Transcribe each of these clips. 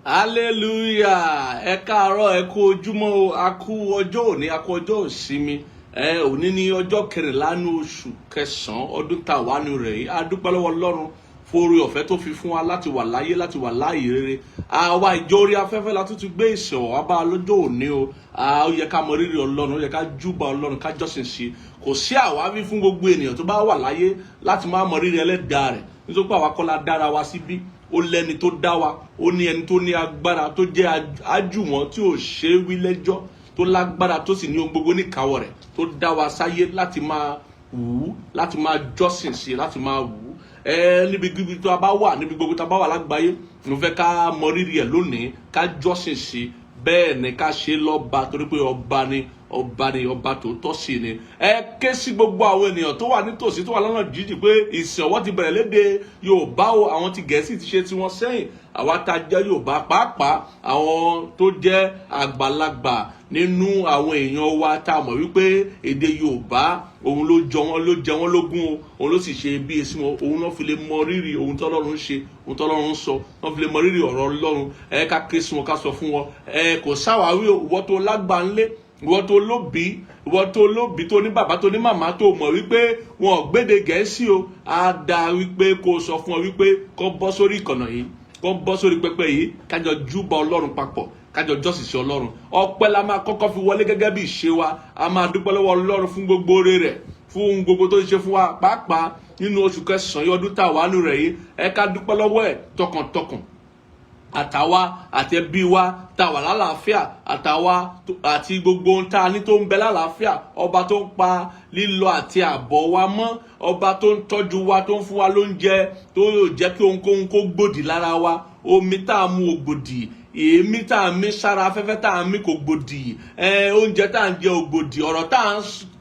Hallelujah! Ẹ káàárọ̀, ẹ kú ojúmọ́ o, a kú ọjọ́ òní, a kú ọjọ́ ìsinmi. Ẹ òní ní ọjọ́ 14 ní oṣù kẹsànán ọdún tá a wà nù rẹ̀ yìí. A dúpẹ́ lọ́wọ́ Ọlọ́run fún oore ọ̀fẹ́ tó fi fún wa láti wà láyé, láti wà láàyè rere. Àwa ìjọ orí afẹ́fẹ́ la tún ti gbé ìsìn wá bá a lọ́jọ́ òní o. Ó yẹ ká mọ rírì Ọlọ́run, ó yẹ ká júbà Ọlọ́run, ká jọ́sìn sí i. Kò sí àwáwí fún gbogbo ènìyàn tó bá wà láyé láti má mọ rírì Ẹlẹ́dàá rẹ̀, nítorí pé àwa kọ́ la dára wa síbí. Ó lẹ́ni tó dá wa, ó ní ẹni tó ní agbára, tó jẹ́ àjùwọ̀n tí ò ṣe é wí lẹ́jọ́, tó lágbára, tó sì ní ohun gbogbo níkàáwọ́ rẹ̀, tó dá wa sáyé láti máa wù ú, láti máa jọ́sìn sí i, láti máa wù ú. Ẹ níbi gbogbo tó a bá wà, níbi gbogbo tó a bá wà lágbàáyé, mo fẹ́ ká mọ rírì ẹ̀ lónìí, ká jọ́sìn sí i. Bẹ́ẹ̀ ni, ká ṣe lọ́ba, torí pé ọba ni, ọba ni, ọba tòótọ́ sí ni. Ẹ ké sí gbogbo àwọn ènìyàn tó wà nítòsí, tó wà lọ́nà jíjìn, pé ìsìn ọ̀wọ̀ ti bẹ̀rẹ̀ léde Yorùbá o. Àwọn ti Gẹ̀ẹ́sì ti ṣe tiwọn sẹ́yìn. Àwa tá a jẹ́ Yorùbá, pàápàá àwọn tó jẹ́ àgbàlagbà nínú àwọn èèyàn wa tá a mọ̀ wípé èdè Yorùbá òun ló jọ wọn, ló jẹ wọn lógún o, òun ló sì ṣe bí èsì wọn, òun náà fi lè mọ rírì ohun tọ́lọ́run ṣe, ohun tọ́lọ́run sọ, wọ́n fi lè mọ rírì ọ̀rọ̀ Ọlọ́run. Ẹ ká ké sí wọn, ká sọ fún wọn. Ẹ kò sáwàwí o. Ìwọ tó lágbà ńlé, ìwọ tó lóbi, ìwọ tó lóbi, tó ní bàbá, tó ní màmá, tó mọ̀ wípé wọn ò gbéde Gẹ̀ẹ́sì o, á dáa wípé kó sọ fún ọ wípé kó bọ́ sórí ìkànnà yìí, kó bọ́ sórí pẹpẹ yìí, kájọ júbà Ọlọ́run papọ̀, kájọ jọ́sìn sí Ọlọ́run. Ọpẹ́ la máa kọ́kọ́ fi wọlé gẹ́gẹ́ bí ìṣe wa. A máa dúpẹ́ lọ́wọ́ Ọlọ́run fún gbogbo oore rẹ̀, fún ohun gbogbo tó ń ṣe fún wa, pàápàá nínú oṣù kẹsàn-án ọdún tá a wà nù rẹ̀ yìí. Ẹ ká dúpẹ́ lọ́wọ́ ẹ̀ tọkàntọkàn, àtàwa àti ẹbí wa tá a wà lálàáfíà, àtàwa àti gbogbo ohun tá a ní tó ń bẹ lálàáfíà. Ọba tó ń pa lílọ àti àbọ̀ wa mọ́, ọba tó ń tọ́jú wa, tó ń fún wa lóúnjẹ, tó yóò jẹ́ kí ohunkóhun kó gbòdì lára wa. Omi tá a mu ò gbòdì, èémí tá a mí sára, afẹ́fẹ́ tá a mí kò gbòdì, oúnjẹ tá a ń jẹ ò gbòdì, ọ̀rọ̀ tá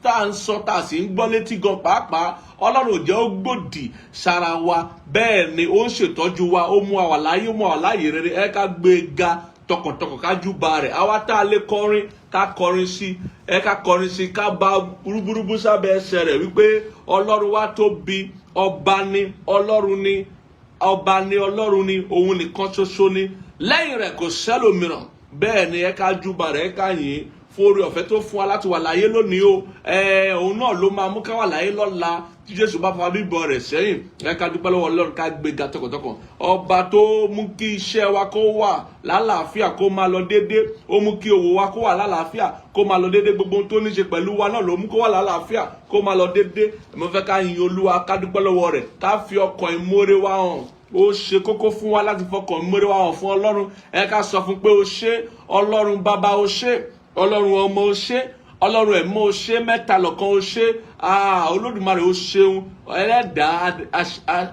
a ń sọ, tá a sì ń gbọ́ létí gan pàápàá, Ọlọ́run ò jẹ́ ó gbòdì sára wa. Bẹ́ẹ̀ ni, ó ń ṣètọ́jú wa, ó mú wa láyé, ó mú wa láyè rere. Ẹ ká gbé e ga tọkàntọkàn, ká júbà rẹ̀. Àwa tá a lè kọrin, ká kọrin sí ẹ, ká kọrin sí, ká bá rúburúbú sábẹ́ ẹsẹ̀ rẹ̀ wípé Ọlọ́run wa tóbi, ọba ni, Ọlọ́run ni, ọba ni, Ọlọ́run ni, òun nìkan ṣoṣo ni, lẹ́yìn rẹ̀ kò sẹ́lòmíràn. Bẹ́ẹ̀ ni, ẹ ká júbà rẹ̀, ẹ ká yìn fún oore ọ̀fẹ́ tó fún wa láti wà láyé lónìí o. Ẹ òun náà ló máa mú ká wà láyé lọ́la tí Jésù bá fa bíbọ̀ rẹ̀ sẹ́yìn. Ẹ ká dúpẹ́ lọ́wọ́ Ọlọ́run, ká gbéga tọkàntọkàn. Ọba tó mú kí iṣẹ́ wa kó wà lálàáfíà, kó máa lọ déédé, ó mú kí òwò wa kó wà lálàáfíà, kó máa lọ déédé, gbogbo ohun tó ní ṣe pẹ̀lú wa náà ló mú kó wà lálàáfíà, kó máa lọ déédé. Mo fẹ́ ká yin Olúwa, ká dúpẹ́ lọ́wọ́ rẹ̀, ká fi ọkàn ìmoore wa hàn. Ó ṣe kókó fún wa láti fọkàn ìmoore wa hàn fún Ọlọ́run. Ẹ ká sọ fún pé ó ṣe, Ọlọ́run Bàbá, ó ṣe, Ọlọ́run Ọmọ, ó ṣe, Ọlọ́run Ẹ̀mọ́, ó ṣe, mẹ́ta lọ́kan, ó ṣe. Olódùmarè, ó ṣeun. Ẹlẹ́dàá,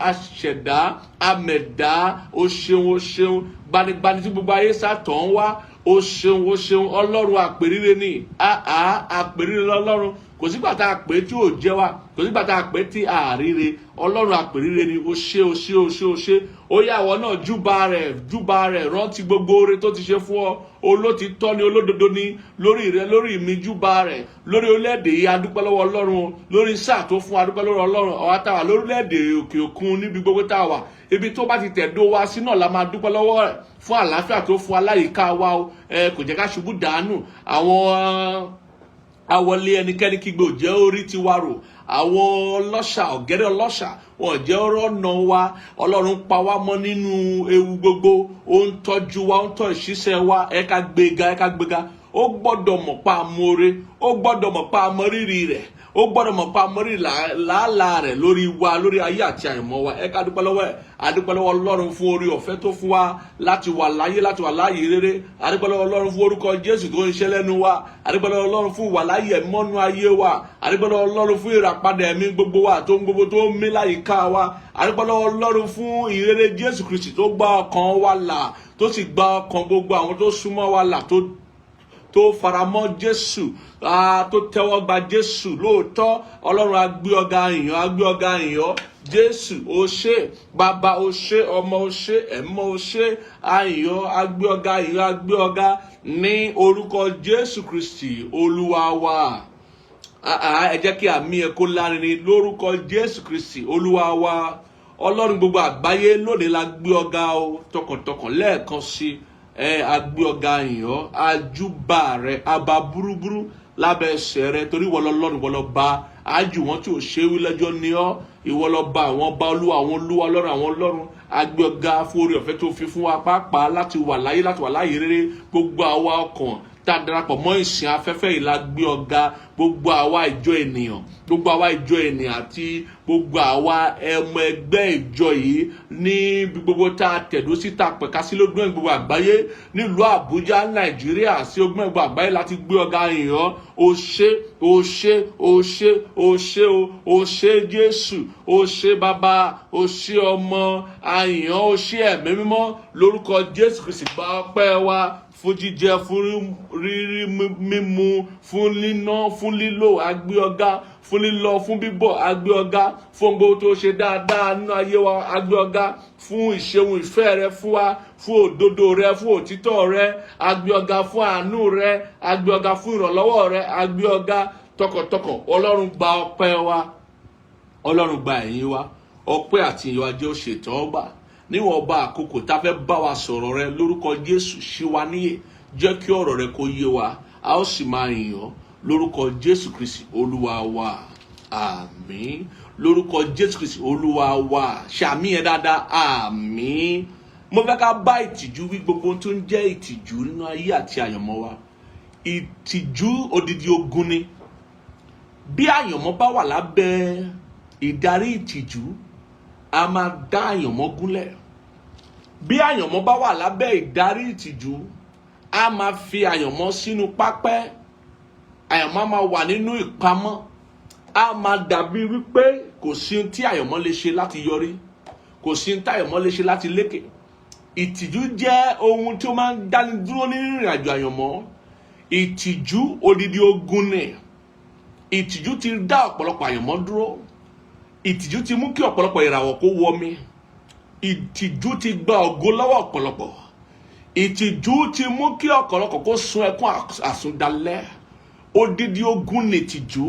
aṣẹ̀dá, amẹ̀dá, ó ṣeun, ó ṣeun. Gbanigbani tí gbogbo ayé sátọ̀ ń wá, ó ṣeun, ó ṣeun. Ọlọ́run àpèrire ni, àpèrire lọ́lọ́run. Kò sígbà tá a pè tí ò jẹ́ wa, kò sígbà tá a pè tí a ríre. Ọlọ́run àpèrire ni. Ó ṣe, ó ṣe, ó ṣe, ó ṣe. Ó yá, àwọn náà, júbà rẹ̀, júbà rẹ̀. Rántí gbogbo oore tó ti ṣe fún ọ. Olótìtọ́ ni, olódodo ni lórí rẹ, lórí mi. Júbà rẹ̀ lórí orílẹ̀-èdè yìí. Adúpẹ́ lọ́wọ́ Ọlọ́run lórí sáà tó fún. Adúpẹ́ lọ́wọ́ Ọlọ́run. Ọ̀wá táwa lórílẹ̀-èdè òkè òkun, níbi gbogbo tá a wà, ibi tó bá ti tẹ̀dó wa sí náà la máa dúpẹ́ lọ́wọ́ rẹ̀ fún àlàáfíà tó fún aláyìíká wa o. Ẹ kò jẹ́ ká ṣubú dànù. Àwọn awọlé ẹnikẹ́ni kígbe ò jẹ́ orí tiwa rò. Àwọn ọlọ́ṣà, ọ̀gẹ́rẹ́ ọlọ́ṣà, wọn jẹ́ ọ̀rọ̀ ọ̀nà wa. Ọlọ́run pa wá mọ́ nínú ewu gbogbo, ó ń tọ́jú wa, ó ń tọ́ ìṣiṣẹ́ wa. Ẹ ká gbéga, ẹ ká gbéga. Ó gbọ́dọ̀ mọ̀ pa amóore, ó gbọ́dọ̀ mọ̀ pa amọ̀rírì rẹ̀, ó gbọ́dọ̀ mọ̀ pa amọ̀rírì làálàá rẹ̀ lórí wa, lórí ayé àti àìmọ̀ wa. Ẹ ká dúpẹ́ lọ́wọ́ ẹ̀. Adúpẹ́ lọ́wọ́ Ọlọ́run fún orí ọ̀fẹ́ tó fún wa láti wà láyé, láti wà láàyè rere. Adúpẹ́ lọ́wọ́ Ọlọ́run fún orúkọ Jésù tó ń ṣe lẹ́nu wa. Adúpẹ́ lọ́wọ́ Ọlọ́run fún ìwà láyé ẹ̀mọ́nú ayé wa. Adúpẹ́ lọ́wọ́ Ọlọ́run fún ìràpadà ẹ̀mí gbogbo wa tó ń gbogbo tó ń mí láyìíká wa. Adúpẹ́ lọ́wọ́ Ọlọ́run fún ìrere Jésù Kristi tó gba ọkàn wa là, tó sì gba ọkàn gbogbo àwọn tó súnmọ́ wa là, tó faramọ́ Jésù, tó tẹ́wọ́ gba Jésù lóòótọ́. Ọlọ́run, a gbé ọ̀gá ìyàn, a gbé ọ̀gá ìyàn. Jésù, ó ṣé. Bàbá, ó ṣé. Ọmọ, ó ṣé. Ẹ̀mọ́, ó ṣé. Àyàn, a gbé ọ̀gá ìyàn, a gbé ọ̀gá ní orúkọ Jésù Kristi Olúwa wa. Ẹ jẹ́ kí àmì ẹ̀ kó lárinrin. Lórúkọ Jésù Kristi Olúwa wa. Ọlọ́run gbogbo àgbáyé, lónìí la gbé ọ̀gá o tọkàntọkàn lẹ́ẹ̀kan sí. Ẹ agbé ọ̀gá yìnyín, ajúbà rẹ, aba búrúburú lábẹ́ ẹsẹ̀ rẹ, torí ìwọ lọ́lọ́run, ìwọ lọ́ba ájù wọn tí ò ṣe é wí lẹ́jọ́ ní ọ́. Ìwọ lọ́ba àwọn ọba, olúwa àwọn olúwa, ọlọ́run àwọn ọlọ́run. Agbé ọ̀gá fún oore ọ̀fẹ́ tó fi fún wa pàápàá láti wà láyé, láti wà láyé rere. Gbogbo àwa ọkàn tá a darapọ̀ mọ́ ìsìn afẹ́fẹ́ yìí la gbé ọ̀gá. Gbogbo àwa ìjọ ènìyàn, gbogbo àwa ìjọ ènìyàn àti gbogbo àwa ẹmọ ẹgbẹ́ ìjọ yìí ní gbogbo tá a tẹ̀dó sí, tá a pẹ̀ka sí lógún gbogbo àgbáyé, nílùú Àbújá, Nàìjíríà, sí ogún ẹgbẹ́ àgbáyé láti gbé ọ̀gá yìnyín. O ṣé, o ṣé, o ṣé, o ṣé o, o ṣé Jésù, o ṣé Bàbá, o ṣé Ọmọ àyàn, o ṣé Ẹ̀mí Mímọ́. Lórúkọ Jésù Kristi, gba ọpẹ́ wa fún jíjẹ, fún rírí, mímu, fún níná, fún lílò. Agbé ọ̀gá fún lílọ, fún bíbọ̀. Agbé ọ̀gá fún gbogbo tó ṣe dáadáa nínú ayé wa. Agbé ọ̀gá fún ìṣeun ìfẹ́ rẹ fún wa, fún òdodo rẹ, fún òtítọ́ rẹ. Agbé ọ̀gá fún àánú rẹ. Agbé ọ̀gá fún ìrànlọ́wọ́ rẹ. Agbé ọ̀gá tọkàntọkàn. Ọlọ́run, gba ọpẹ́ wa. Ọlọ́run, gba ẹ̀yìn wa. Ọpẹ́ àti ìyìn wa jẹ́ òṣètò ọgbà níwọ̀n ọba àkókò tá a fẹ́ bá wa sọ̀rọ̀ rẹ. Lórúkọ Jésù, ṣí wa níyè, jẹ́ kí ọ̀rọ̀ rẹ kó yé wa, a ó sì máa yìn ọ́. Lórúkọ Jésù Kristi Olúwa wa, àmín. Lórúkọ Jésù Kristi Olúwa wa. Ṣàmì yẹn dáadáa, àmín. Mo fẹ́ ká bá ìtìjú wí, gbogbo ohun tó ń jẹ́ ìtìjú nínú ayé àti àyànmọ́ wa. Ìtìjú odidi ogun ni. Bí àyànmọ́ bá wà lábẹ́ ìdarí ìtìjú, a máa dá àyànmọ́ gúnlẹ̀. Bí àyànmọ́ bá wà lábẹ́ ìdarí ìtìjú, a máa fi àyànmọ́ sínú pápẹ́. Àyànmọ́ á máa wà nínú ìpamọ́, a máa dàbí wípé kò sí ohun tí àyànmọ́ lè ṣe láti yọrí, kò sí ohun tí àyànmọ́ lè ṣe láti lékè. Ìtìjú jẹ́ ohun tí ó máa ń dáni dúró nínú ìrìn àjò àyànmọ́. Ìtìjú odidi ogun ni. Ìtìjú ti dá ọ̀pọ̀lọpọ̀ àyànmọ́ dúró. Ìtìjú ti mú kí ọ̀pọ̀lọpọ̀ ìràwọ̀ kó wọmi. Ìtìjú ti gba ògo lọ́wọ́ ọ̀pọ̀lọpọ̀. Ìtìjú ti mú kí ọ̀pọ̀lọpọ̀ kó sun ẹkún àsundalẹ̀. Odidi ogun ni ìtìjú.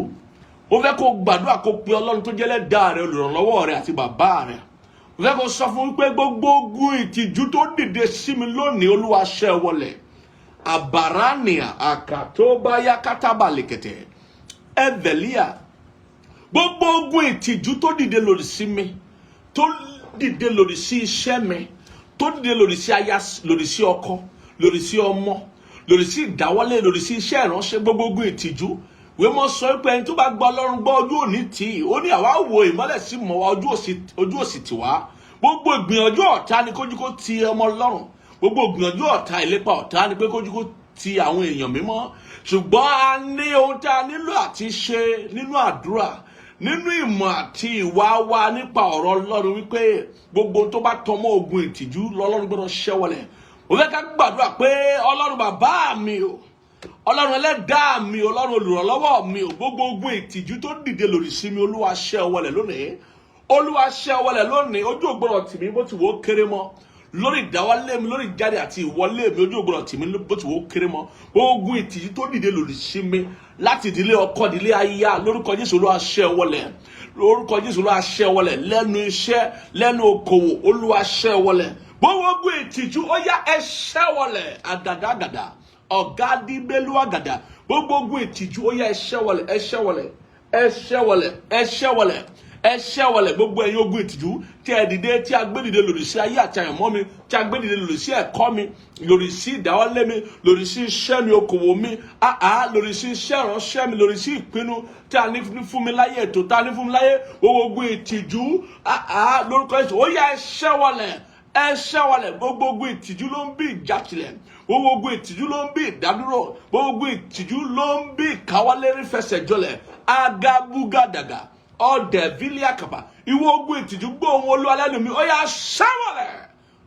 Ó fẹ́ kó gbàdúrà, kó pe Ọlọ́run tó jẹ́ ẹlẹ́dàá rẹ, olùrànlọ́wọ́ rẹ àti bàbá rẹ. Ó fẹ́ kó sọ fún wípé gbogbo ogun ìtìjú tó dìde sí mi lónìí, Olúwa, ṣẹ́ wọlẹ̀. Àbárànìà àkàtóbáyá kátàbàlẹ̀kẹ̀tẹ̀ ẹvẹ̀líà. Gbogbo ogun ìtìjú tó dìde lòdì sí mi, tó dìde lòdì sí iṣẹ́ mi, tó dìde lòdì sí aya, lòdì sí ọkọ, lòdì sí ọmọ, lòdì sí ìdáwọ́lé, lòdì sí iṣẹ́ ìránṣẹ́, gbogbo ogun ìtìjú. Ìwé mọ́ sọ pé ẹni tó bá gba Ọlọ́run gbọ́, ojú òní tì í. Ó ní àwa wo ìmọ́lẹ̀ sí mọ́ wa, ojú òsì tì wá. Gbogbo ìgbìyànjú ọ̀tá ni kójú kó ti ọmọ Ọlọ́run. Gbogbo ìgbìyànjú ọ̀tá, ìlépa ọ̀tá ni pé kójú kó ti àwọn èèyàn mímọ́. Ṣùgbọ́n a ní ohun tí a nílò àti ṣe nínú àdúrà, nínú ìmọ̀ àti ìwà wa nípa ọ̀rọ̀ Ọlọ́run, wípé gbogbo ohun tó bá tọmọ́ ogun ìtìjú lọ́lọ́run gbọ́dọ̀ ṣẹ́wọlẹ̀. Mo fẹ́ ká gbàdúrà pé Ọlọ́run bàbá mi o, Ọlọ́run ẹlẹ́dàá mi o, Ọlọ́run olùrànlọ́wọ́ mi o, gbogbo ogun ìtìjú tó dìde lòdì sí mi, Olúwa, ṣẹ́ wọlẹ̀ lónìí. Olúwa, ṣẹ́ wọlẹ̀ lónìí. Ojú ò gbọ́dọ̀ tì mí bó ti wò ó kéré mọ́ lórí ìdáwọ́lé mi, lórí ìjáde àti ìwọlé mi. Ojú ò gbọ́dọ̀ tì mí bó ti wò ó kéré mọ́. Ogun ìtìjú tó dìde lòdì sí mi láti ìdílé ọkọ, ìdílé aya, lórúkọ Jésù, Olúwa, ṣẹ́ wọlẹ̀. Lórúkọ Jésù, Olúwa, ṣẹ́ wọlẹ̀. Lẹ́nu iṣẹ́, lẹ́nu okòwò, Olúwa, ṣẹ́ wọlẹ̀. Gbogbo ogun ìtìjú, ó yá, ẹ ṣẹ́ wọlẹ̀. Àgàdà àgàdà ọ̀gá díbélú àgàdà. Gbogbo ogun ìtìjú, ó yá, ẹ ṣẹ́ wọlẹ̀, ẹ ṣẹ́ wọlẹ̀, ẹ ṣẹ́ wọlẹ̀, ẹ ṣẹ́ wọlẹ̀, ẹ ṣẹ́ wọlẹ̀. Gbogbo ẹ̀yin ogun ìtìjú tí ẹ dìde, tí a gbé dìde lòdì sí ayé àti àyànmọ́ mi, tí a gbé dìde lòdì sí ẹ̀kọ́ mi, lòdì sí ìdáwọ́lé mi, lòdì sí iṣẹ́ mi, okòwò mi, lòdì sí iṣẹ́ ìránṣẹ́ mi, lòdì sí ìpinnu tí a ní fún mi láyé, ètò tí a ní fún mi láyé, gbogbo ogun ìtìjú, lórúkọ Jésù, ó yá, ẹ ṣẹ́ wọlẹ̀, ẹ ṣẹ́ wọlẹ̀. Gbogbo ogun ìtìjú ló ń bí ìjákulẹ̀. Gbogbo ogun ìtìjú ló ń bí ìdádúró. Gbogbo ogun ìtìjú ló ń bí ìkáwọ́lérí fẹsẹ̀ jọlẹ̀. Agabugadaga ọdẹ fílíàkàbà. Ìwọ ogun ìtìjú, gbọ́ ohùn Olúwa lẹ́nu mi, ó yá, ṣẹ́wọ̀lẹ̀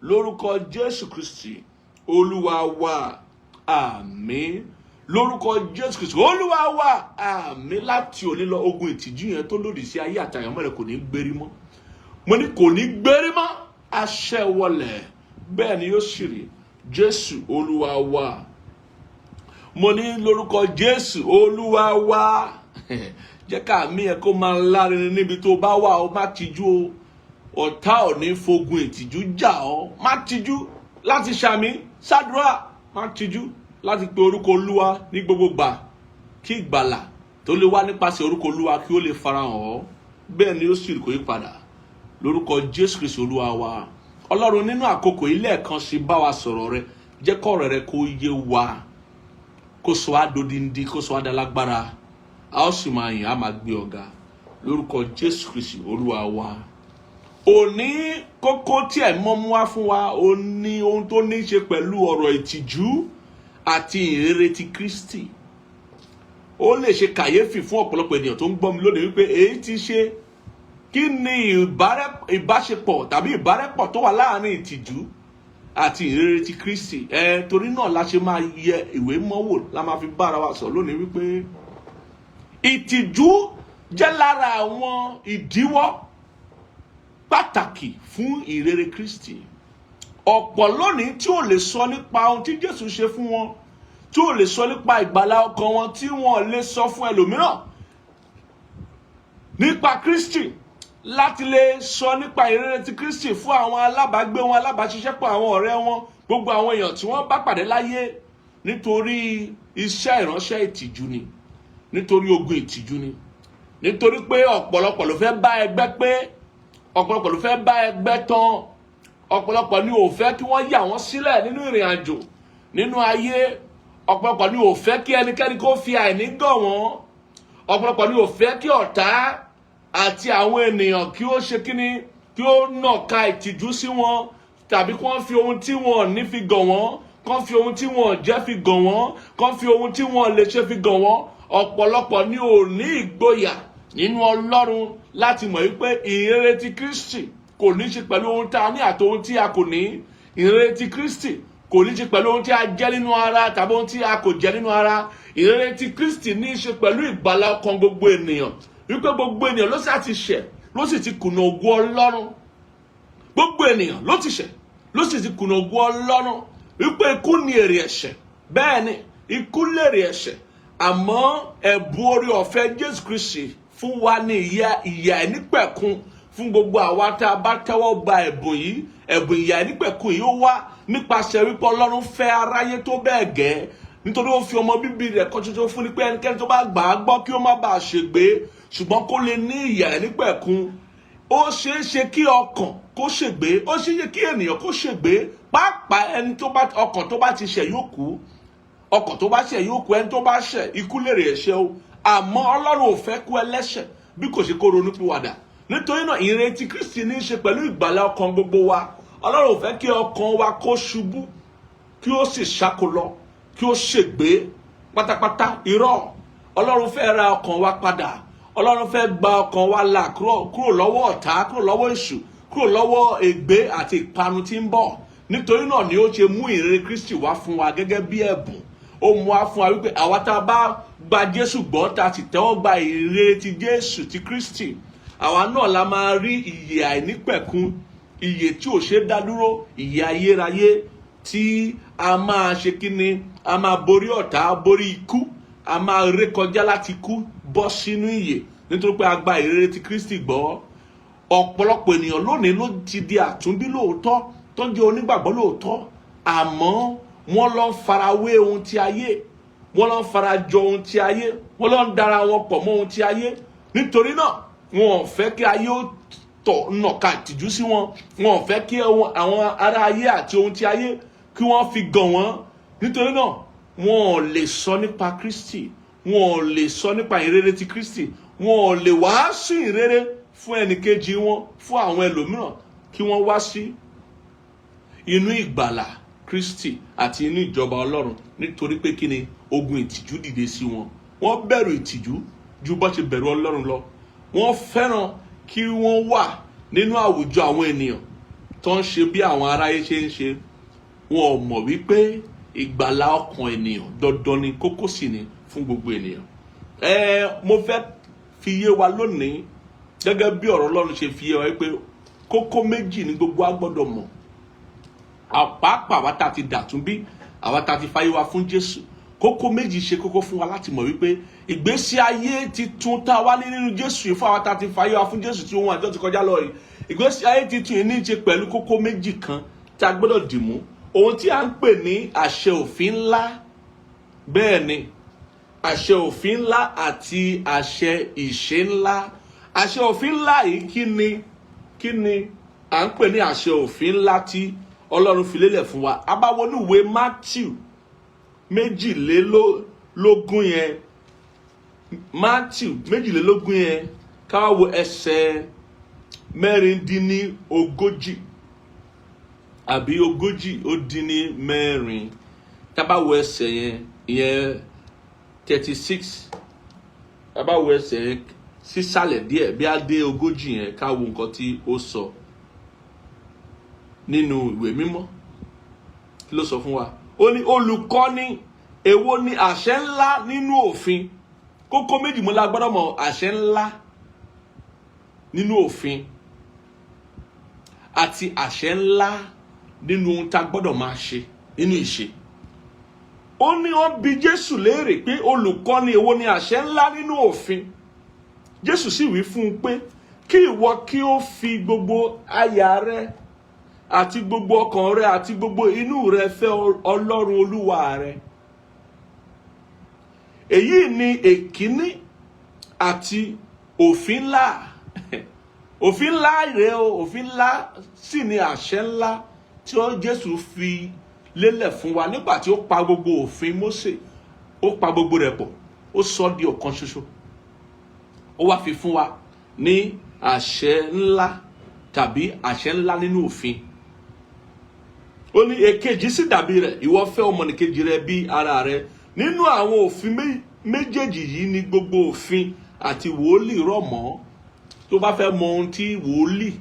lórúkọ Jésù Kristi Olúwa wa, àmín. Lórúkọ Jésù Kristi Olúwa wa, àmín. Láti òní lọ, ogun ìtìjú yẹn tó lòdì sí ayé àtàyànmọ́ rẹ kò ní gbérí mọ́. Mo ní kò ní gbérí mọ́. Aṣẹ́wọlẹ̀, bẹ́ẹ̀ ni yóò sì rí. Jésù Olúwa wa. Mo ní lórúkọ Jésù Olúwa wa. Jẹ́ ká mi ẹ̀ kó máa lárinrin níbi tó bá wà ó. Má tijú o. Ọ̀tá ò ní fogun ìtìjú jà ọ́. Má tijú. láti ṣàmì ṣàdúrà, má tijú láti pe orúkọ Olúwa ní gbogbo gbà, kí ìgbàlà tó lè wá nípasẹ̀ orúkọ Olúwa kí ó lè farahàn ọ́. Bẹ́ẹ̀ ni ó sì kò yí padà, lórúkọ Jésù Kristi Olúwa wa. Ọlọ́run, nínú àkókò ilé ẹ̀kan sí, bá wa sọ̀rọ̀ rẹ. Jẹ́ kọ́rọ̀ rẹ kó yé wa, kó sọ wá dodindi, kó sọ wá dalágbára. A ó sì máa yìn, á máa gbé ọ̀gá, lórúkọ Jésù Kristi Olúwa wa. Òní, kókó tí ẹ̀ mọ́ mú wá fún wa, ó ní ohun tó ní í ṣe pẹ̀lú ọ̀rọ̀ ìtìjú àti ìhìnrere ti Kristi. Ó lè ṣe kàyéfì fún ọ̀pọ̀lọpọ̀ ènìyàn tó ń gbọ́ mi lónìí wípé èyí ti ṣe, kí ni ìbáṣepọ̀ tàbí ìbárẹ́pọ̀ tó wà láàrin ìtìjú àti ìhìnrere ti Kristi? Ẹ torí náà la ṣe máa yẹ ìwé mọ́ wò, la máa fi bára wa sọ lónìí wípé ìtìjú jẹ́ lára àwọn ìdíwọ́ pàtàkì fún ìrere Kristi. Ọ̀pọ̀ lónìí tí ò lè sọ nípa ohun tí Jésù ṣe fún wọn, tí ò lè sọ nípa ìgbàlà ọkàn wọn, tí wọn lè sọ fún ẹlòmíràn nípa Kristi, láti lè sọ nípa ìrere ti Kristi fún àwọn alábàágbé wọn, alábàáṣiṣẹ́pọ̀, àwọn ọ̀rẹ́ wọn, gbogbo àwọn èèyàn tí wọ́n bá pàdé láyé, nítorí iṣẹ́ ìránṣẹ́ ìtìjú ni, nítorí ogun ìtìjú ni, nítorí pé ọ̀pọ̀lọpọ̀ ló fẹ́ bá ẹgbẹ́ pé, ọ̀pọ̀lọpọ̀ ló fẹ́ bá ẹgbẹ́ tán, ọ̀pọ̀lọpọ̀ ni ò fẹ́ kí wọ́n yà wọ́n sílẹ̀ nínú ìrìn àjò nínú ayé, ọ̀pọ̀lọpọ̀ ni ò fẹ́ kí ẹnikẹ́ni kó fi àìní gàn wọ́n, ọ̀pọ̀lọpọ̀ ni ò fẹ́ kí ọ̀tá àti àwọn ènìyàn kí ó ṣe kíní, kí ó nàka ìtìjú sí wọn, tàbí kí wọ́n fi ohun tí wọ́n ní fi gàn wọ́n, kí wọ́n fi ohun tí wọ́n jẹ́ fi gàn wọ́n, kí wọ́n fi ohun tí wọ́n lè ṣe fi gàn wọ́n. Ọ̀pọ̀lọpọ̀ ni ò ní ìgboyà nínú Ọlọ́run láti mọ̀ wípé ìhìnrere ti Kristi kò ní ṣe pẹ̀lú ohun tá a ní àti ohun tí a kò ní. Ìhìnrere ti Kristi kò ní ṣe pẹ̀lú ohun tí a jẹ́ nínú ara tàbí ohun tí a kò jẹ́ nínú ara. Ìhìnrere ti Kristi ní í ṣe pẹ̀lú ìgbàlà ọkàn gbogbo ènìyàn, wípé gbogbo ènìyàn ló sì ti ṣẹ̀, ló sì ti kùnà ògo Ọlọ́run. Gbogbo ènìyàn ló ti ṣẹ̀, ló sì ti kùnà ògo Ọlọ́run, wípé ikú ni èrè ẹ̀ṣẹ̀. Bẹ́ẹ̀ ni, ikú lèrè ẹ̀ṣẹ̀, àmọ́ ẹ̀bùn orí ọ̀fẹ́ Jésù Kristi fún wa ní ìyà, ìyà àìnípẹ̀kun fún gbogbo àwa tá a bá tẹ́wọ́ gba ẹ̀bùn yìí. Ẹ̀bùn ìyà àìnípẹ̀kun yìí, ó wá nípasẹ̀ wípé Ọlọ́run fẹ́ aráyé tó bẹ́ẹ̀ gẹ́, nítorí ó fi ọmọ bíbí rẹ̀ kan ṣoṣo fún ni, pé ẹnikẹ́ni tó bá gbà á gbọ́ kí ó má bàa ṣègbé, ṣùgbọ́n kó lè ní ìyà àìnípẹ̀kun. Ó ṣeé ṣe kí ọkàn kó ṣègbé, ó ṣeé ṣe kí ènìyàn kó ṣègbé, pàápàá ẹni tó bá ọkàn tó bá ti ṣẹ̀ yóò kú. Ọkàn tó bá ṣẹ̀ yóò kú. Ẹni tó bá ṣẹ̀, ikú lèrè ẹ̀ṣẹ̀ o. Àmọ́ Ọlọ́run ò fẹ́ kú ẹlẹ́ṣẹ̀ bí kò ṣe kó ronúpìwàdà. Nítorí náà, ìrètí Kristi ní í ṣe pẹ̀lú ìgbàlà ọkàn gbogbo wa. Ọlọ́run ò fẹ́ kí ọkàn wa kó ṣubú, kí ó sì ṣáko lọ, kí ó ṣègbé pátápátá. Irọ́, Ọlọ́run fẹ́ ra ọkàn wa padà. Ọlọ́run fẹ́ gba ọkàn wa là kúrò lọ́wọ́ ọ̀tá, kúrò lọ́wọ́ èṣù, kúrò lọ́wọ́ ègbé àti ìparun tí ń bọ̀. Nítorí náà ni ó ṣe mú ìrere Kristi wá fún wa gẹ́gẹ́ bí ẹ̀bùn. Ó mú wá fún wa wípé àwa tá a bá gba Jésù gbọ́, tá a sì tẹ́wọ́ gba ìrere ti Jésù ti Kristi, àwa náà la máa rí ìyè àìnípẹ̀kun, ìyè tí ò ṣe é dá dúró, ìyè ayérayé, tí a máa ṣe kíni, a máa borí ọ̀tá, borí ikú, a máa rékọjá láti kú bọ́ sínú ìyè, nítorí pé a gba ìrere ti Kristi gbọ́. Ọ̀pọ̀lọpọ̀ ènìyàn lónìí ló ti di àtúnbí lóòótọ́, tó ń jẹ́ onígbàgbọ́ lóòótọ́, àmọ́ wọ́n lọ ń farawé ohun tí ayé, wọ́n lọ ń farajọ ohun tí ayé, wọ́n lọ ń dara wọn pọ̀ mọ́ ohun tí ayé. Nítorí náà, wọn ò fẹ́ kí ayé ó tọ̀ nàka ìtìjú sí wọn. Wọn ò fẹ́ kí àwọn ará ayé àti ohun tí ayé kí wọ́n fi gàn wọ́n. Nítorí náà, wọn ò lè sọ nípa Kristi, wọn ò lè sọ nípa ìrere ti Kristi, wọn ò lè wàásù ìrere fún ẹnìkejì wọn, fún àwọn ẹlòmíràn kí wọ́n wá sí inú ìgbàlà Kristi àti inú ìjọba Ọlọ́run. Nítorí pé kí ni? Ogun ìtìjú dìde sí wọn. Wọ́n bẹ̀rù ìtìjú ju bó ṣe bẹ̀rù Ọlọ́run lọ. Wọ́n fẹ́ràn kí wọ́n wà nínú àwùjọ àwọn ènìyàn tó ń ṣe bí àwọn aráyé ṣe ń ṣe. Wọn ò mọ̀ wípé ìgbàlà ọkàn ènìyàn dandan ni, kókó sì ni fún gbogbo ènìyàn. Ẹ mo fẹ́ fi yé wa lónìí, gẹ́gẹ́ bí ọ̀rọ̀ Ọlọ́run ṣe fi yé wa, wípé kókó méjì ni gbogbo wa gbọ́dọ̀ mọ̀, àpapọ̀ àwa tá a ti dàtúnbí, àwa tá a ti fayé wa fún Jésù. Kókó méjì ṣe kókó fún wa láti mọ̀ wípé ìgbésí ayé titun tá a wá ní nínú Jésù yìí, fún àwa tá a ti fayé wa fún Jésù, tí ohun àjọ ti kọjá lọ yìí, ìgbésí ayé titun yìí ní í ṣe pẹ̀lú kókó méjì kan tí a gbọ́dọ̀ dì mú. Ohun tí a ń pè ní àṣẹ òfin ńlá, bẹ́ẹ̀ ni, àṣẹ òfin ńlá àti àṣẹ ìṣe ńlá. Àṣẹ òfin ńlá yìí, kí ni à ń pè ní àṣẹ òfin ńlá tí Ọlọ́run fi lélẹ̀ fún wa? A bá wọnú ìwé Matthew 22 yẹn, Matthew 22 yẹn, ká wá wo ẹsẹ̀ 36 àbí 36. Tá bá wo ẹsẹ̀ yẹn, ìyẹn 36, tá bá wo ẹsẹ̀ yẹn sísàlẹ̀ díẹ̀ bí a dé 40 yẹn, ká wo nǹkan tí ó sọ nínú ìwé mímọ́. Kí ló sọ fún wa? Ó ní, "Olùkọ́ni, èwo ni àṣẹ ńlá nínú òfin?" Kókó méjì mo la gbọ́dọ̀ mọ̀: àṣẹ ńlá nínú òfin àti àṣẹ ńlá nínú ohun tá a gbọ́dọ̀ máa ṣe nínú ìṣe. Ó ní wọ́n bi Jésù léèrè pé, "Olùkọ́ni, èwo ni àṣẹ ńlá nínú òfin?" Jésù sì wí fún un pé, "Kí ìwọ kí ó fi gbogbo àyà rẹ àti gbogbo ọkàn rẹ àti gbogbo inú rẹ fẹ́ Ọlọ́run Olúwa rẹ. Èyí ni èkíní àti òfin ńlá." Òfin ńlá rèé o. Òfin ńlá sì ni àṣẹ ńlá tí ó Jésù fi lélẹ̀ fún wa nígbà tí ó pa gbogbo òfin Mósè, ó pa gbogbo rẹ̀ pọ̀, ó sọ di ọ̀kan ṣoṣo, ó wá fi fún wa ní àṣẹ ńlá tàbí àṣẹ ńlá nínú òfin. Ó ní, "Èkejì sì dàbí rẹ̀: ìwọ fẹ́ ọmọnìkejì rẹ bí ara rẹ. Nínú àwọn òfin méjèèjì yìí ni gbogbo òfin àti wòlíì rọ̀ mọ́." Tó bá fẹ́ mọ ohun tí wòlíì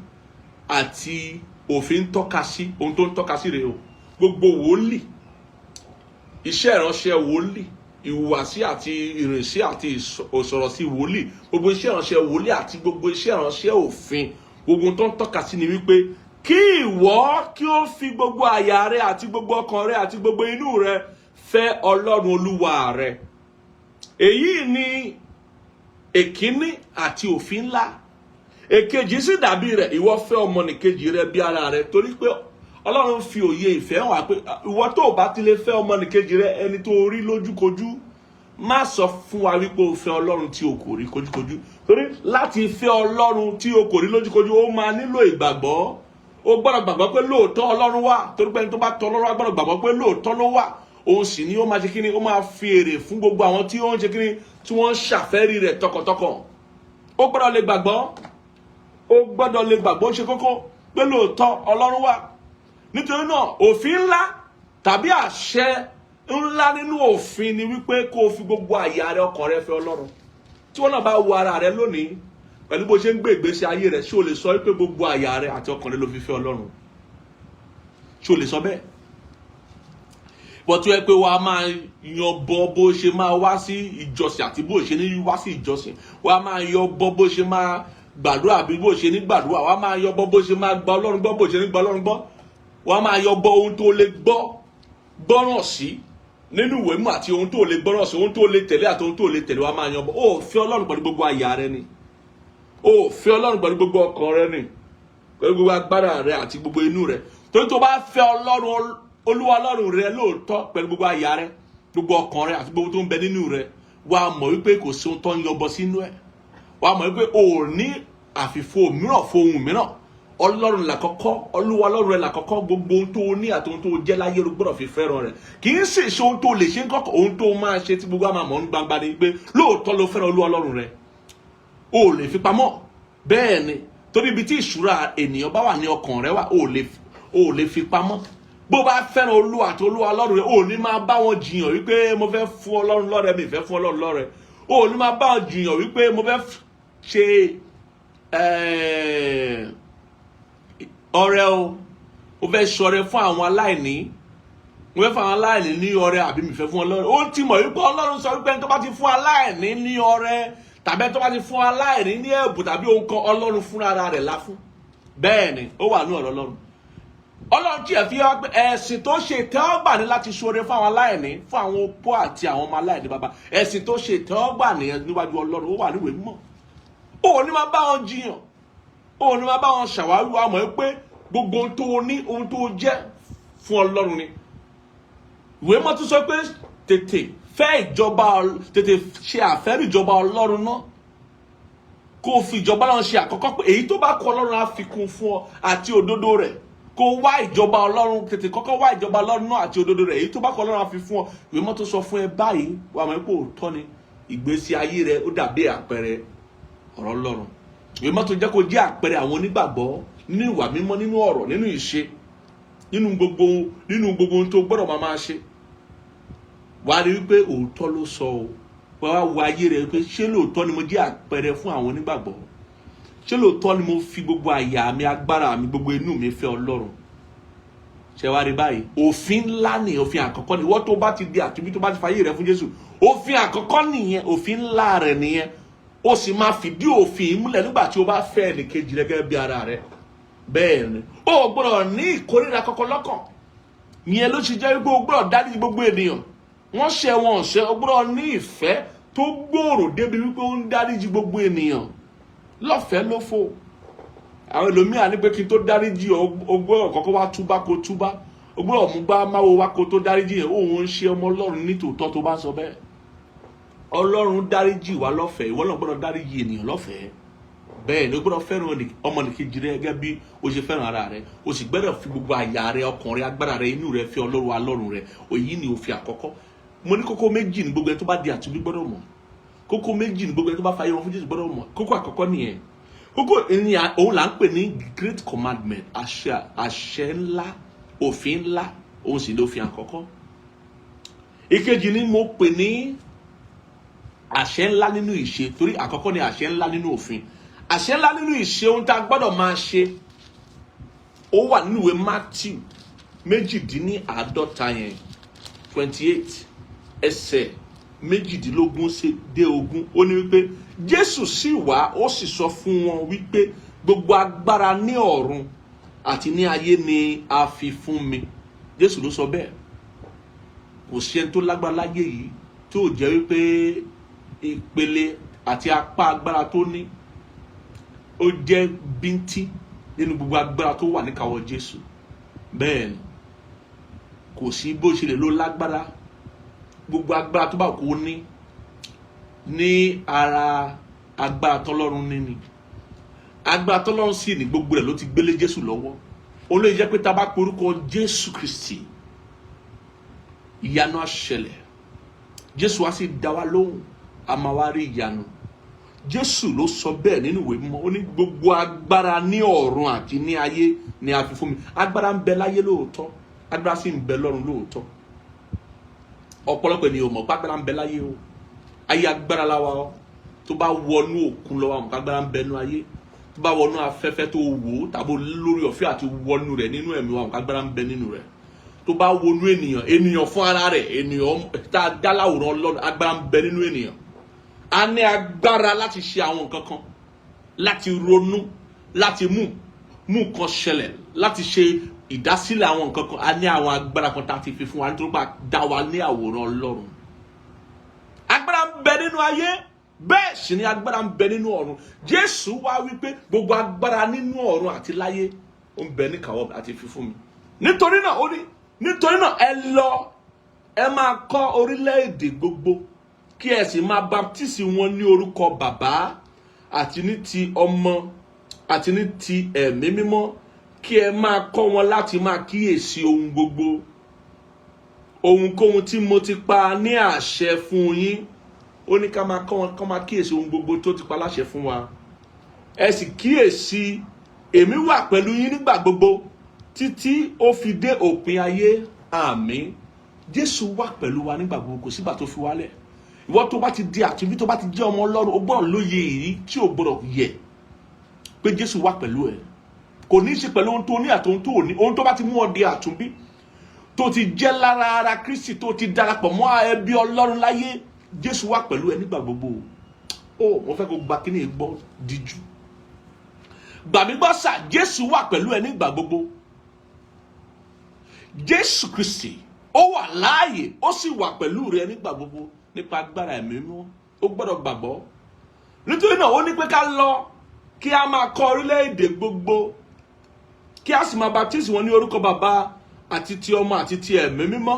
àti òfin ń tọ́ka sí, ohun tó ń tọ́ka sí rèé o. Gbogbo wòlíì, iṣẹ́ ìránṣẹ́ wòlíì, ìhùwàsí àti ìrìnsí àti ìsọ̀rọ̀ sí wòlíì, gbogbo iṣẹ́ ìránṣẹ́ wòlíì àti gbogbo iṣẹ́ ìránṣẹ́ òfin, gbogbo tó ń tọ́ka sí ni wípé kí ìwọ kí ó fi gbogbo àyà rẹ àti gbogbo ọkàn rẹ àti gbogbo inú rẹ fẹ́ Ọlọ́run Olúwa rẹ. Èyí ni èkíní àti òfin ńlá. Èkejì sì dàbí rẹ̀: ìwọ fẹ́ ọmọnìkejì rẹ bí ara rẹ. Torí pé Ọlọ́run fi òye ìfẹ́ hàn wá pé ìwọ tó o bá ti lè fẹ́ ọmọnìkejì rẹ, ẹni tó rí lójúkojú, má sọ fún wa wípé o fẹ́ Ọlọ́run tí o kò rí kojúkojú. Torí láti fẹ́ Ọlọ́run tí o kò rí lójúkojú, ó máa nílò ìgbàgbọ́. O gbọ́dọ̀ gbàgbọ́ pé lóòótọ́ Ọlọ́run wà, torí pé ẹni tó bá tọ̀ Ọlọ́run wá gbọ́dọ̀ gbàgbọ́ pé lóòótọ́ ló wà. Òun sì ni ó máa ṣe kíni, ó máa fi èrè fún gbogbo àwọn tí ó ń ṣe kíni, tí wọ́n ń ṣàfẹ́rí rẹ̀ tọkàntọkàn. Ó gbọ́dọ̀ lè gbàgbọ́, ó gbọ́dọ̀ lè gbàgbọ́. Ó ṣe kókó pé lóòótọ́ Ọlọ́run wà. Nítorí náà, òfin ńlá tàbí àṣẹ ńlá nínú òfin ni wípé kó o fi gbogbo àyà rẹ, ọkàn rẹ fẹ́ Ọlọ́run. Tí wọ́n náà bá wo ara rẹ lónìí pẹ̀lú bó ṣe ń gbé ìgbésí ayé rẹ, ṣé o lè sọ wípé gbogbo àyà rẹ àti ọkàn rẹ ló fi fẹ́ Ọlọ́run? Ṣé o lè sọ bẹ́ẹ̀? Bọ́tú ẹ pé wàá máa yan bọ bó ṣe máa wá sí ìjọsìn àti bó ṣe ní wá sí ìjọsìn, wàá máa yan bọ bó ṣe máa gbàdúrà àbí bó ṣe ní gbàdúrà, wàá máa yan bọ bó ṣe máa gba Ọlọ́run gbọ́, bó ṣe ní gba Ọlọ́run gbọ́, wàá máa yan bọ ohun tó lè gbọ́ gbọ́ràn sí nínú ìwé mú àti ohun tó lè gbọ́ràn sí, ohun tó lè tẹ̀lé àti ohun tó lè tẹ̀lé, wàá máa yan bọ. Ó fẹ́ Ọlọ́run pẹ̀lú gbogbo àyà rẹ ni, ó fẹ́ Ọlọ́run pẹ̀lú gbogbo ọkàn rẹ ni, pẹ̀lú gbogbo agbára rẹ àti gbogbo inú rẹ. Torí tó bá fẹ́ Ọlọ́run, Olúwa Ọlọ́run rẹ lóòótọ́ pẹ̀lú gbogbo àyà rẹ, gbogbo ọkàn rẹ àti gbogbo tó ń bẹ nínú rẹ, wàá mọ̀ wípé kò sí ohun tó ń yọbọ sínú ẹ̀. Wàá mọ̀ wípé o ò ní àfìfo mìíràn fohùn mìíràn. Ọlọ́run làkọ́kọ́, Olúwa Ọlọ́run rẹ làkọ́kọ́. Gbogbo ohun tó o ní àti ohun tó o jẹ́ láyé ló gbọ́dọ̀ fi fẹ́ràn rẹ̀. Kì í sì ṣe ohun tó o lè ṣe ń kọ́kọ́. Ohun tó o máa ṣe tí gbogbo àmà mọ̀ ń gbangba ni pé lóòótọ́ ló fẹ́ràn Olúwa Ọlọ́run rẹ. O ò lè fi pamọ́. Bẹ́ẹ̀ ni, torí ibi tí ìṣúra ènìyàn bá wà ní ọkàn rẹ wà. O ò lè fi pamọ́. Bó bá fẹ́ràn Olúwa àti Olúwa Ọlọ́run rẹ, o ò ní máa bá wọn jiyàn wípé mo fẹ́ fún Ọlọ́run lọ́rẹ, mi fẹ́ fún Ọlọ́run lọ́rẹ. O ò ní máa bá wọn jiyàn wípé mo fẹ́ ṣe ọrẹ o, mo fẹ́ ṣọrẹ fún àwọn aláìní, mo fẹ́ fún àwọn aláìní ní ọrẹ àbí mi fẹ́ fún Ọlọ́run. Ó ti mọ̀ wípé Ọlọ́run sọ wípé ẹni tó bá ti fún aláìní ní ọrẹ tàbí ẹni tó bá ti fún aláìní ní ẹ̀bùn tàbí ohun kan, Ọlọ́run fúnra rẹ̀ la fún. Bẹ́ẹ̀ ni, ó wà ní ọ̀rọ̀ Ọlọ́run. Ọlọ́run tí ẹ̀ fi wá pé ẹ̀sìn tó ṣe ìtẹ́wọ́gbà ní láti ṣoore fún àwọn aláìní, fún àwọn opó àti àwọn ọmọ aláìní bàbá. Ẹ̀sìn tó ṣe ìtẹ́wọ́gbà nìyẹn níwájú Ọlọ́run. Ó wà níwèé mímọ́. Ó ní máa bá wọn jiyàn, ó ní máa bá wọn ṣàwárí. Wa mọ̀ pé gbogbo ohun tó o ní, ohun tó o jẹ́, fún Ọlọ́run ni. Ìwé mọ́ tún sọ pé tètè fẹ́ ìjọba, tètè ṣe àfẹ́rí ìjọba Ọlọ́run náà, kó o fi ìjọba náà ṣe àkọ́kọ́, pé èyí tó bá kọ Ọlọ́run á fi kún fún ọ, àti òdodo rẹ̀. Kó o wá ìjọba Ọlọ́run, tètè kọ́kọ́ wá ìjọba Ọlọ́run náà àti òdodo rẹ̀, èyí tó bá kọ Ọlọ́run á fi fún ọ. Ìwé mọ́ tó sọ fún ẹ báyìí, wà á mọ̀ pé òótọ́ ni. Ìgbésí ayé rẹ ó dàbí àpẹẹrẹ ọ̀rọ̀ Ọlọ́run. Ìwé mọ́ tó jẹ́ kó jẹ́ àpẹẹrẹ àwọn onígbàgbọ́ nínú ìwà mímọ́, nínú ọ̀rọ̀, nínú ìṣe, nínú gbogbo ohun tó gbọ́dọ̀ máa máa ṣe. Wàá rí wípé òótọ́ ló sọ o. Wàá wo ayé rẹ pé ṣé lóòótọ́ ni mo jẹ́ àpẹẹrẹ fún àwọn onígbàgbọ́? Ṣé lóòótọ́ ni mo fi gbogbo àyà mi, agbára mi, gbogbo inú mi fẹ́ Ọlọ́run? Ṣe wá rí báyìí, òfin ńlá ni òfin àkọ́kọ́ ni. Ìwọ tó bá ti di àtúnbí, tó bá ti fayé rẹ fún Jésù, òfin àkọ́kọ́ nìyẹn, òfin ńlá rẹ nìyẹn. Ó sì máa fìdí òfin yìí múlẹ̀ nígbà tí o bá fẹ́ ẹnìkejì rẹ gẹ́gẹ́ bí ara rẹ. Bẹ́ẹ̀ ni, o ò gbọ́dọ̀ ní ìkórìíra kọ́kọ́ lọ́kàn. Ìyẹn ló ṣe jẹ́ wípé o gbọ́dọ̀ dáríjì gbogbo ènìyàn. Wọ́n ṣẹ̀, wọn ṣẹ̀, o gbọ́dọ̀ ní ìfẹ́ tó gbòòrò débi wípé ó ń dáríjì gbogbo ènìyàn lọ́fẹ̀ẹ́ lófò. Àwọn ẹlòmíà ní pé kí n tó dáríjì, o gbọ́dọ̀ kọ́kọ́ wá túbá, kó túbá, o gbọ́dọ̀ mú gbá máwo wá kó tó dáríjì yẹn. Òun ń ṣe ọmọ Ọlọ́run ní tòótọ́ tó bá ń sọ bẹ́ẹ̀. Ọlọ́run dáríjì wá lọ́fẹ̀ẹ́, ìwọ náà gbọ́dọ̀ dáríjì ènìyàn lọ́fẹ̀ẹ́. Bẹ́ẹ̀ ni, o gbọ́dọ̀ fẹ́ràn ọmọnìkejì rẹ gẹ́gẹ́ bí o ṣe fẹ́ràn ara rẹ. O sì gbọ́dọ̀ fi gbogbo àyà rẹ, ọkàn rẹ, agbára rẹ, inú rẹ fi Ọlọ́run alọ́run rẹ. Òyì ni òfin àkọ́kọ́. Mo ní kókó méjì ní gbogbo ẹni tó bá di àtúnbí gbọ́dọ̀ mọ̀. Kókó méjì ní gbogbo ẹni tó bá fayé wọn fún Jésù gbọ́dọ̀ mọ̀. Kókó àkọ́kọ́ nìyẹn. Kókó ní òun là ń pè ní great commandment, àṣẹ ńlá, òfin ńlá. Òun sì ní òfin àkọ́kọ́. Ìkejì ni mo pè ní àṣẹ ńlá nínú ìṣe, torí àkọ́kọ́ ni àṣẹ ńlá nínú òfin. Àṣẹ ńlá nínú ìṣe, ohun tá a gbọ́dọ̀ máa ṣe, ó wà nínú ìwé Matthew 48 yẹn, 28, ẹsẹ̀ 18 dé 20. Ó ní wípé Jésù sì wá, ó sì sọ fún wọn wípé gbogbo agbára ní ọ̀run àti ní ayé ni a fi fún mi. Jésù ló sọ bẹ́ẹ̀. Kò sí ẹni tó lágbára láyé yìí tó jẹ́ wípé ìpele àti apá agbára tó ní ó jẹ́ bíntín nínú gbogbo agbára tó wà níkàáwọ́ Jésù. Bẹ́ẹ̀ ni, kò sí bó ṣe lè ló lágbára, gbogbo agbára tó bá kó ní ní ara, agbára tọ́lọ́run ní ni. Agbára tọ́lọ́run sì ní, gbogbo rẹ̀ ló ti gbélé Jésù lọ́wọ́. Òun ló jẹ́ pé tá a bá porúkọ Jésù Kristi, ìyanu á ṣẹlẹ̀. Jésù á sì dá wa lóhùn, a máa wá rí ìyanu. Jésù ló sọ bẹ́ẹ̀ nínú ìwé mímọ́. Ó ní gbogbo agbára ní ọ̀run àti ní ayé ni a fi fún mi. Agbára ń bẹ láyé lóòótọ́, agbára sì ń bẹ lọ́run lóòótọ́. Ọ̀pọ̀lọpọ̀ ènìyàn ò mọ̀ pé agbára ń bẹ láyé o. Ayé agbára la wa o. Tó bá wọnú òkun lọ, àwọn agbára ń bẹ nú ayé. Tó bá wọnú afẹ́fẹ́ tó wò ó, tàbí lórí ọ̀fẹ́ àti wọnú rẹ̀ nínú ẹ̀mí wa, àwọn agbára ń bẹ nínú rẹ̀. Tó bá wọnú ènìyàn, ènìyàn fún ara rẹ̀, ènìyàn tá a dá láwòrán Ọlọ́run, agbára ń bẹ nínú ènìyàn. A ní agbára láti ṣe àwọn nǹkan kan, láti ronú, láti mú nǹkan ṣẹlẹ̀, láti ṣe ìdásílẹ̀ àwọn nǹkan kan. A ní àwọn agbára kan tá a ti fi fún wa nítorí pé a dá wa ní àwòrán Ọlọ́run. Agbára ń bẹ nínú ayé, bẹ́ẹ̀ sì ni agbára ń bẹ nínú ọ̀run. Jésù wá wípé gbogbo agbára nínú ọ̀run àti láyé ó ń bẹ níkàáwọ́ àti fi fún mi. Nítorí náà, ó ní nítorí náà, ẹ lọ, ẹ máa kọ́ orílẹ̀-èdè gbogbo, kí ẹ sì máa baptisi wọn ní orúkọ Bàbá àti ní ti Ọmọ àti ní ti Ẹ̀mí Mímọ́, kí ẹ máa kọ́ wọn láti máa kíyèsí ohun gbogbo, ohunkóhun tí mo ti pa ní àṣẹ fún yín. Ó ní ká máa kọ́ wọn kọ́ máa kíyèsí ohun gbogbo tó ti pa láṣẹ fún wa. Ẹ sì kíyèsí, èmi wà pẹ̀lú yín nígbà gbogbo títí ó fi dé òpin ayé. Àmín. Jésù wà pẹ̀lú wa nígbà gbogbo, kò sígbà tó fi wálẹ̀. Ìwọ tó bá ti di àtúnbí, tó bá ti jẹ́ ọmọ Ọlọ́run, o gbọ́dọ̀ lóye èyí tí o gbọ́dọ̀ yẹ pé Jésù wà pẹ̀lú ẹ. Kò ní í ṣe pẹ̀lú ohun tó ní àti ohun tó ní. Ohun tó bá ti mú ọ di àtúnbí, tó ti jẹ́ lára ara Kristi, tó ti darapọ̀ mọ́ ẹbí Ọlọ́run láyé, Jésù wà pẹ̀lú ẹ nígbà gbogbo. Ó mo fẹ́ kó gba kíní gbọ́ díjú. Gbà mí gbọ́ sà, Jésù wà pẹ̀lú ẹ nígbà gbogbo. Jésù Kristi ó wà láàyè, ó sì wà pẹ̀lú rẹ nígbà gbogbo nípa agbára Ẹ̀mí Mímọ́. Ó gbọ́dọ̀ gbàgbọ́. Nítorí náà, ó ní pé ká lọ, kí a máa kọ́ orílẹ̀-èdè gbogbo, kí a sì máa baptisi wọn ní orúkọ Bàbá. àti ti Ọmọ àti ti Ẹ̀mí Mímọ́.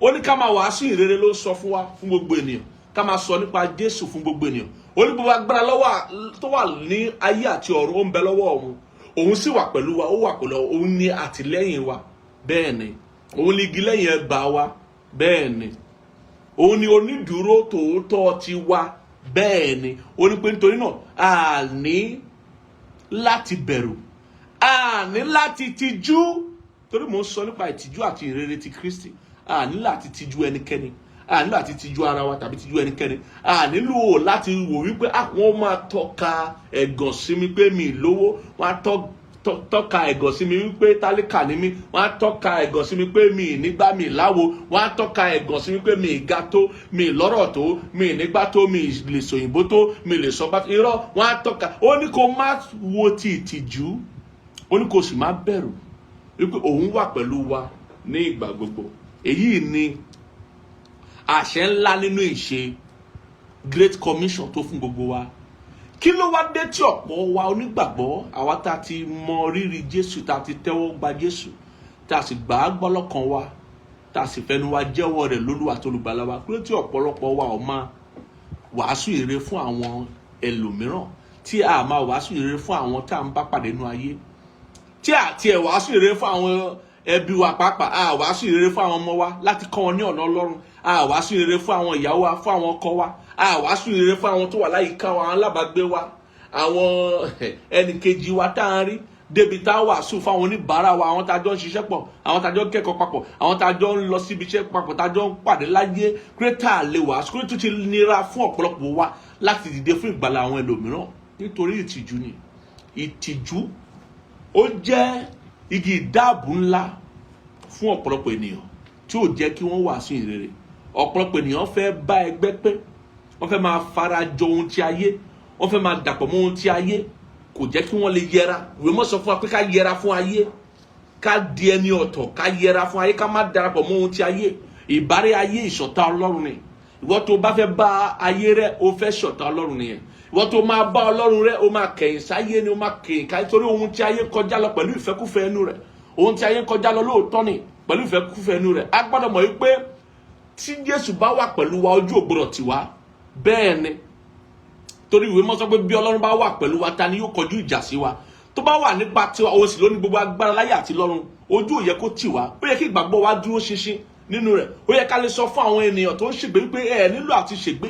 Ó ní ká máa wàásù ìrere ló sọ fún wa fún gbogbo ènìyàn, ká máa sọ nípa Jésù fún gbogbo ènìyàn. Ó ní gbogbo agbára lọ́wọ́ tó wà ní ayé àti ọ̀run, ó ń bẹ lọ́wọ́ òun. Òun sì wà pẹ̀lú wa, ó wà pẹ̀lú. Òun ní àtìlẹ́yìn wa, bẹ́ẹ̀ ni. Òun ní igi lẹ́yìn ẹgbàá wa, bẹ́ẹ̀ ni. Òun ni onídùúró tòótọ́ ti wa, bẹ́ẹ̀ ni. Ó ní pé nítorí náà, a ní láti bẹ̀rù, a ní láti tijú, torí mò ń sọ nípa ìtìjú àti ìrere ti Kristi. A ní láti tijú ẹnikẹ́ni, a nílò àti tijú ara wa tàbí tijú ẹnikẹ́ni. A nílò láti wò wípé àwọn máa tọ́ka ẹ̀gàn sí mi pé mi lówó, wọ́n á tọ́ka ẹ̀gàn sí mi wípé tálíkà ni mí, wọ́n á tọ́ka ẹ̀gàn sí mi pé mi nígbà mi láwo, wọ́n á tọ́ka ẹ̀gàn sí mi pé mi ga tó, mi lọ́rọ̀ tó, mi nígbà tó, mi lè sòyìnbó tó, mi lè sọ bá irọ́. Wọ́n á tọ́ka. Ó ní kó má wo ti ìtìjú, ó ní kó sì má bẹ̀rù, wípé òun wà pẹ̀lú wa ní ìgbà gbogbo. Èyí ni àṣẹ ńlá nínú ìṣe Great Commission tó fún gbogbo wa. Kí ló wá dé tí ọ̀pọ̀ wa onígbàgbọ́, àwa tá a ti mọ rírì Jésù, tá a ti tẹ́wọ́ gba Jésù, tá a sì gbà á gbọ́ lọ́kàn wa, tá a sì fẹnu wa jẹ́wọ́ rẹ̀ lólúwa tó olùgbàlà wa, kí ló tí ọ̀pọ̀lọpọ̀ wa ò máa wàásù ìrere fún àwọn ẹlòmíràn, tí a máa wàásù ìrere fún àwọn tá à ń bá pàdé nínú ayé, tí a tiẹ̀ wàásù ìrere fún àwọn ẹbí wa pàápàá, a wàásù ìrere fún àwọn ọmọ wa láti kọ́ wọn ní ọ̀nà Ọlọ́run, a wàásù ìrere fún àwọn ìyàwó wa, fún àwọn ọkọ wa, a wàásù ìrere fún àwọn tó wà láyìíká wa, àwọn alábàágbé wa, àwọn ẹnìkejì wa tá à ń rí, débi tá a wàásù fún àwọn oníbàárà wa, àwọn tá a jọ ń ṣiṣẹ́ pọ̀, àwọn tá a jọ ń kẹ́kọ̀ọ́ papọ̀, àwọn tá a jọ ń lọ síbi iṣẹ́ papọ̀, tá a jọ ń pàdé láyé? Kírẹ́tà lè wàásù? Kírẹ́tà ti nira fún ọ̀pọ̀lọpọ̀ wa láti dìde fún ìgbàlà àwọn ẹlòmíràn? Nítorí ìtìjú ni. Ìtìjú, ó jẹ́ igi ìdáàbò ńlá fún ọ̀pọ̀lọpọ̀ ènìyàn tí ò jẹ́ kí wọ́n wàásù ìrere. Ọ̀pọ̀lọpọ̀ ènìyàn fẹ́ bá ẹgbẹ́ pé wọ́n fẹ́ máa fara jọ ohun tí ayé, wọ́n fẹ́ máa dàpọ̀ mọ́ ohun tí ayé, kò jẹ́ kí wọ́n lè yẹra. Ìwé mọ́ sọ fún wa pé ká yẹra fún ayé, ká di ẹni ọ̀tọ̀, ká yẹra fún ayé, ká má darapọ̀ mọ́ ohun tí ayé. Ìbárẹ́ ayé, ìṣọ̀tá Ọlọ́run ni. Ìwọ tó bá fẹ́ bá ayé rẹ, o fẹ́ ṣọ̀tá Ọlọ́run nìyẹn. Ìwọ tó máa bá Ọlọ́run rẹ, o máa kẹ̀yìn sáyé ni, o máa kẹ̀yìn káyé, torí ohun tí ayé kọjá lọ pẹ̀lú ìfẹ́kúfẹ́ ẹnu rẹ̀, ohun tí ayé kọjá lọ lóòótọ́ ni pẹ̀lú ìfẹ́kúfẹ́ ẹnu rẹ̀. A gbọ́dọ̀ mọ̀ wípé tí Jésù bá wà pẹ̀lú wa, ojú ò gbọ́dọ̀ tì wá. Bẹ́ẹ̀ ni, torí ìwé mọ́ sọ pé bí Ọlọ́run bá wà pẹ̀lú wa, ta ni yóò kọjú ìjà sí wa? Tó bá wà nípa tiwa, òun sì ló ní gbogbo agbára láyé àti lọ́run. Ojú ò yẹ kó tì wá. Ó yẹ kí ìgbàgbọ́ wa dúró ṣinṣin nínú rẹ̀. Ó yẹ ká lè sọ fún àwọn ènìyàn tó ń ṣègbé wípé ẹ nílò àti ṣègbé,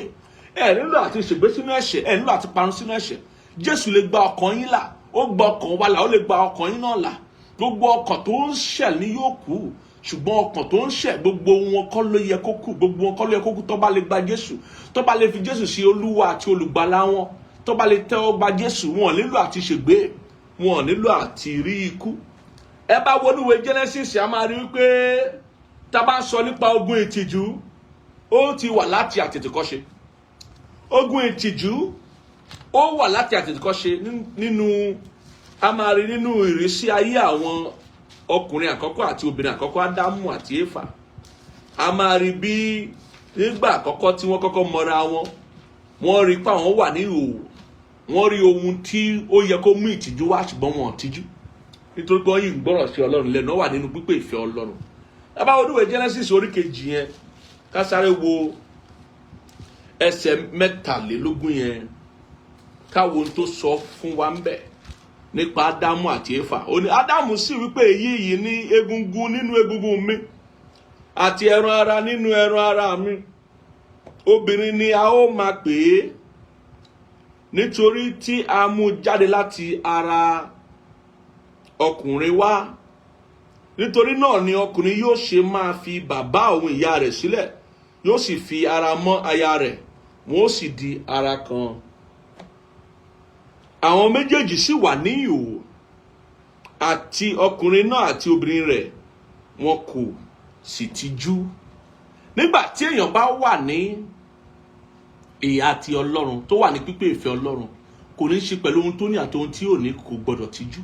ẹ nílò àti ṣègbé sínú ẹ̀ṣẹ̀, ẹ nílò àti parun sínú ẹ̀ṣẹ̀. Jésù lè gba ọkàn yín là. Ó gba ọkàn wa là, ó lè gba ọkàn yín náà là. Gbogbo ọkàn tó ń ṣẹ̀ ni yóò kú, ṣùgbọ́n ọkàn tó ń ṣẹ̀, gbogbo wọn kọ́ ló yẹ kó kú. Gbogbo wọn kọ́ ló yẹ kó kú. Tó bá lè gba Jésù, tó bá lè fi Jésù sí Olúwa àti Olùgbàlà wọn, tó bá lè tẹ́wọ́ gba Jésù, wọn nílò àti ṣègbé, wọn nílò àti rí ikú. Ẹ bá wọnú ìwé Genesis, a máa rí wípé tá a bá ń sọ nípa ogun ìtìjú, ó ti wà láti àtètèkọ́ṣe. Ogun ìtìjú, ó wà láti àtètèkọ́ṣe. Nínú a máa rí nínú ìrísí ayé àwọn ọkùnrin àkọ́kọ́ àti obìnrin àkọ́kọ́, Ádámù àti Éfà. A máa rí bí nígbà àkọ́kọ́ tí wọ́n kọ́kọ́ mọra wọn, wọ́n rí pé àwọn wà ní ìhòòhò. Wọ́n rí ohun tí ó yẹ kó mú ìtìjú wá, ṣùgbọ́n wọn ò tijú, nítorí pé wọ́n yìí ń gbọ́rọ̀ sí Ọlọ́run lẹ́nu, wọ́n wà nínú pípé ìfẹ́ Ọlọ́run. Ẹ bá wo ìwé Genesis orí kejì yẹn, ká sáré wo ẹsẹ̀ 23 yẹn, káwo ohun tó sọ fún wa ń bẹ̀ nípa Ádámù àti Éfà. Ó ní, Ádámù sì wípé, "Èyí yìí ní egungun nínú egungun mi àti ẹran ara nínú ẹran ara mi. Obìnrin ni a ó máa pè é, nítorí tí a mú jáde láti ara ọkùnrin wá. Nítorí náà ni ọkùnrin yóò ṣe máa fi bàbá òun ìyá rẹ̀ sílẹ̀, yóò sì fi ara mọ́ aya rẹ̀, wọ́n ó sì di ara kan. Àwọn méjèèjì sì wà ní ìhòòhò, àti ọkùnrin náà àti obìnrin rẹ̀, wọn kò sì tijú." Nígbà tí èèyàn bá wà ní ìhà ti Ọlọ́run, tó wà ní pípé ìfẹ́ Ọlọ́run, kò ní í ṣe pẹ̀lú ohun tó ní àti ohun tí ò ní, kò gbọdọ̀ tijú,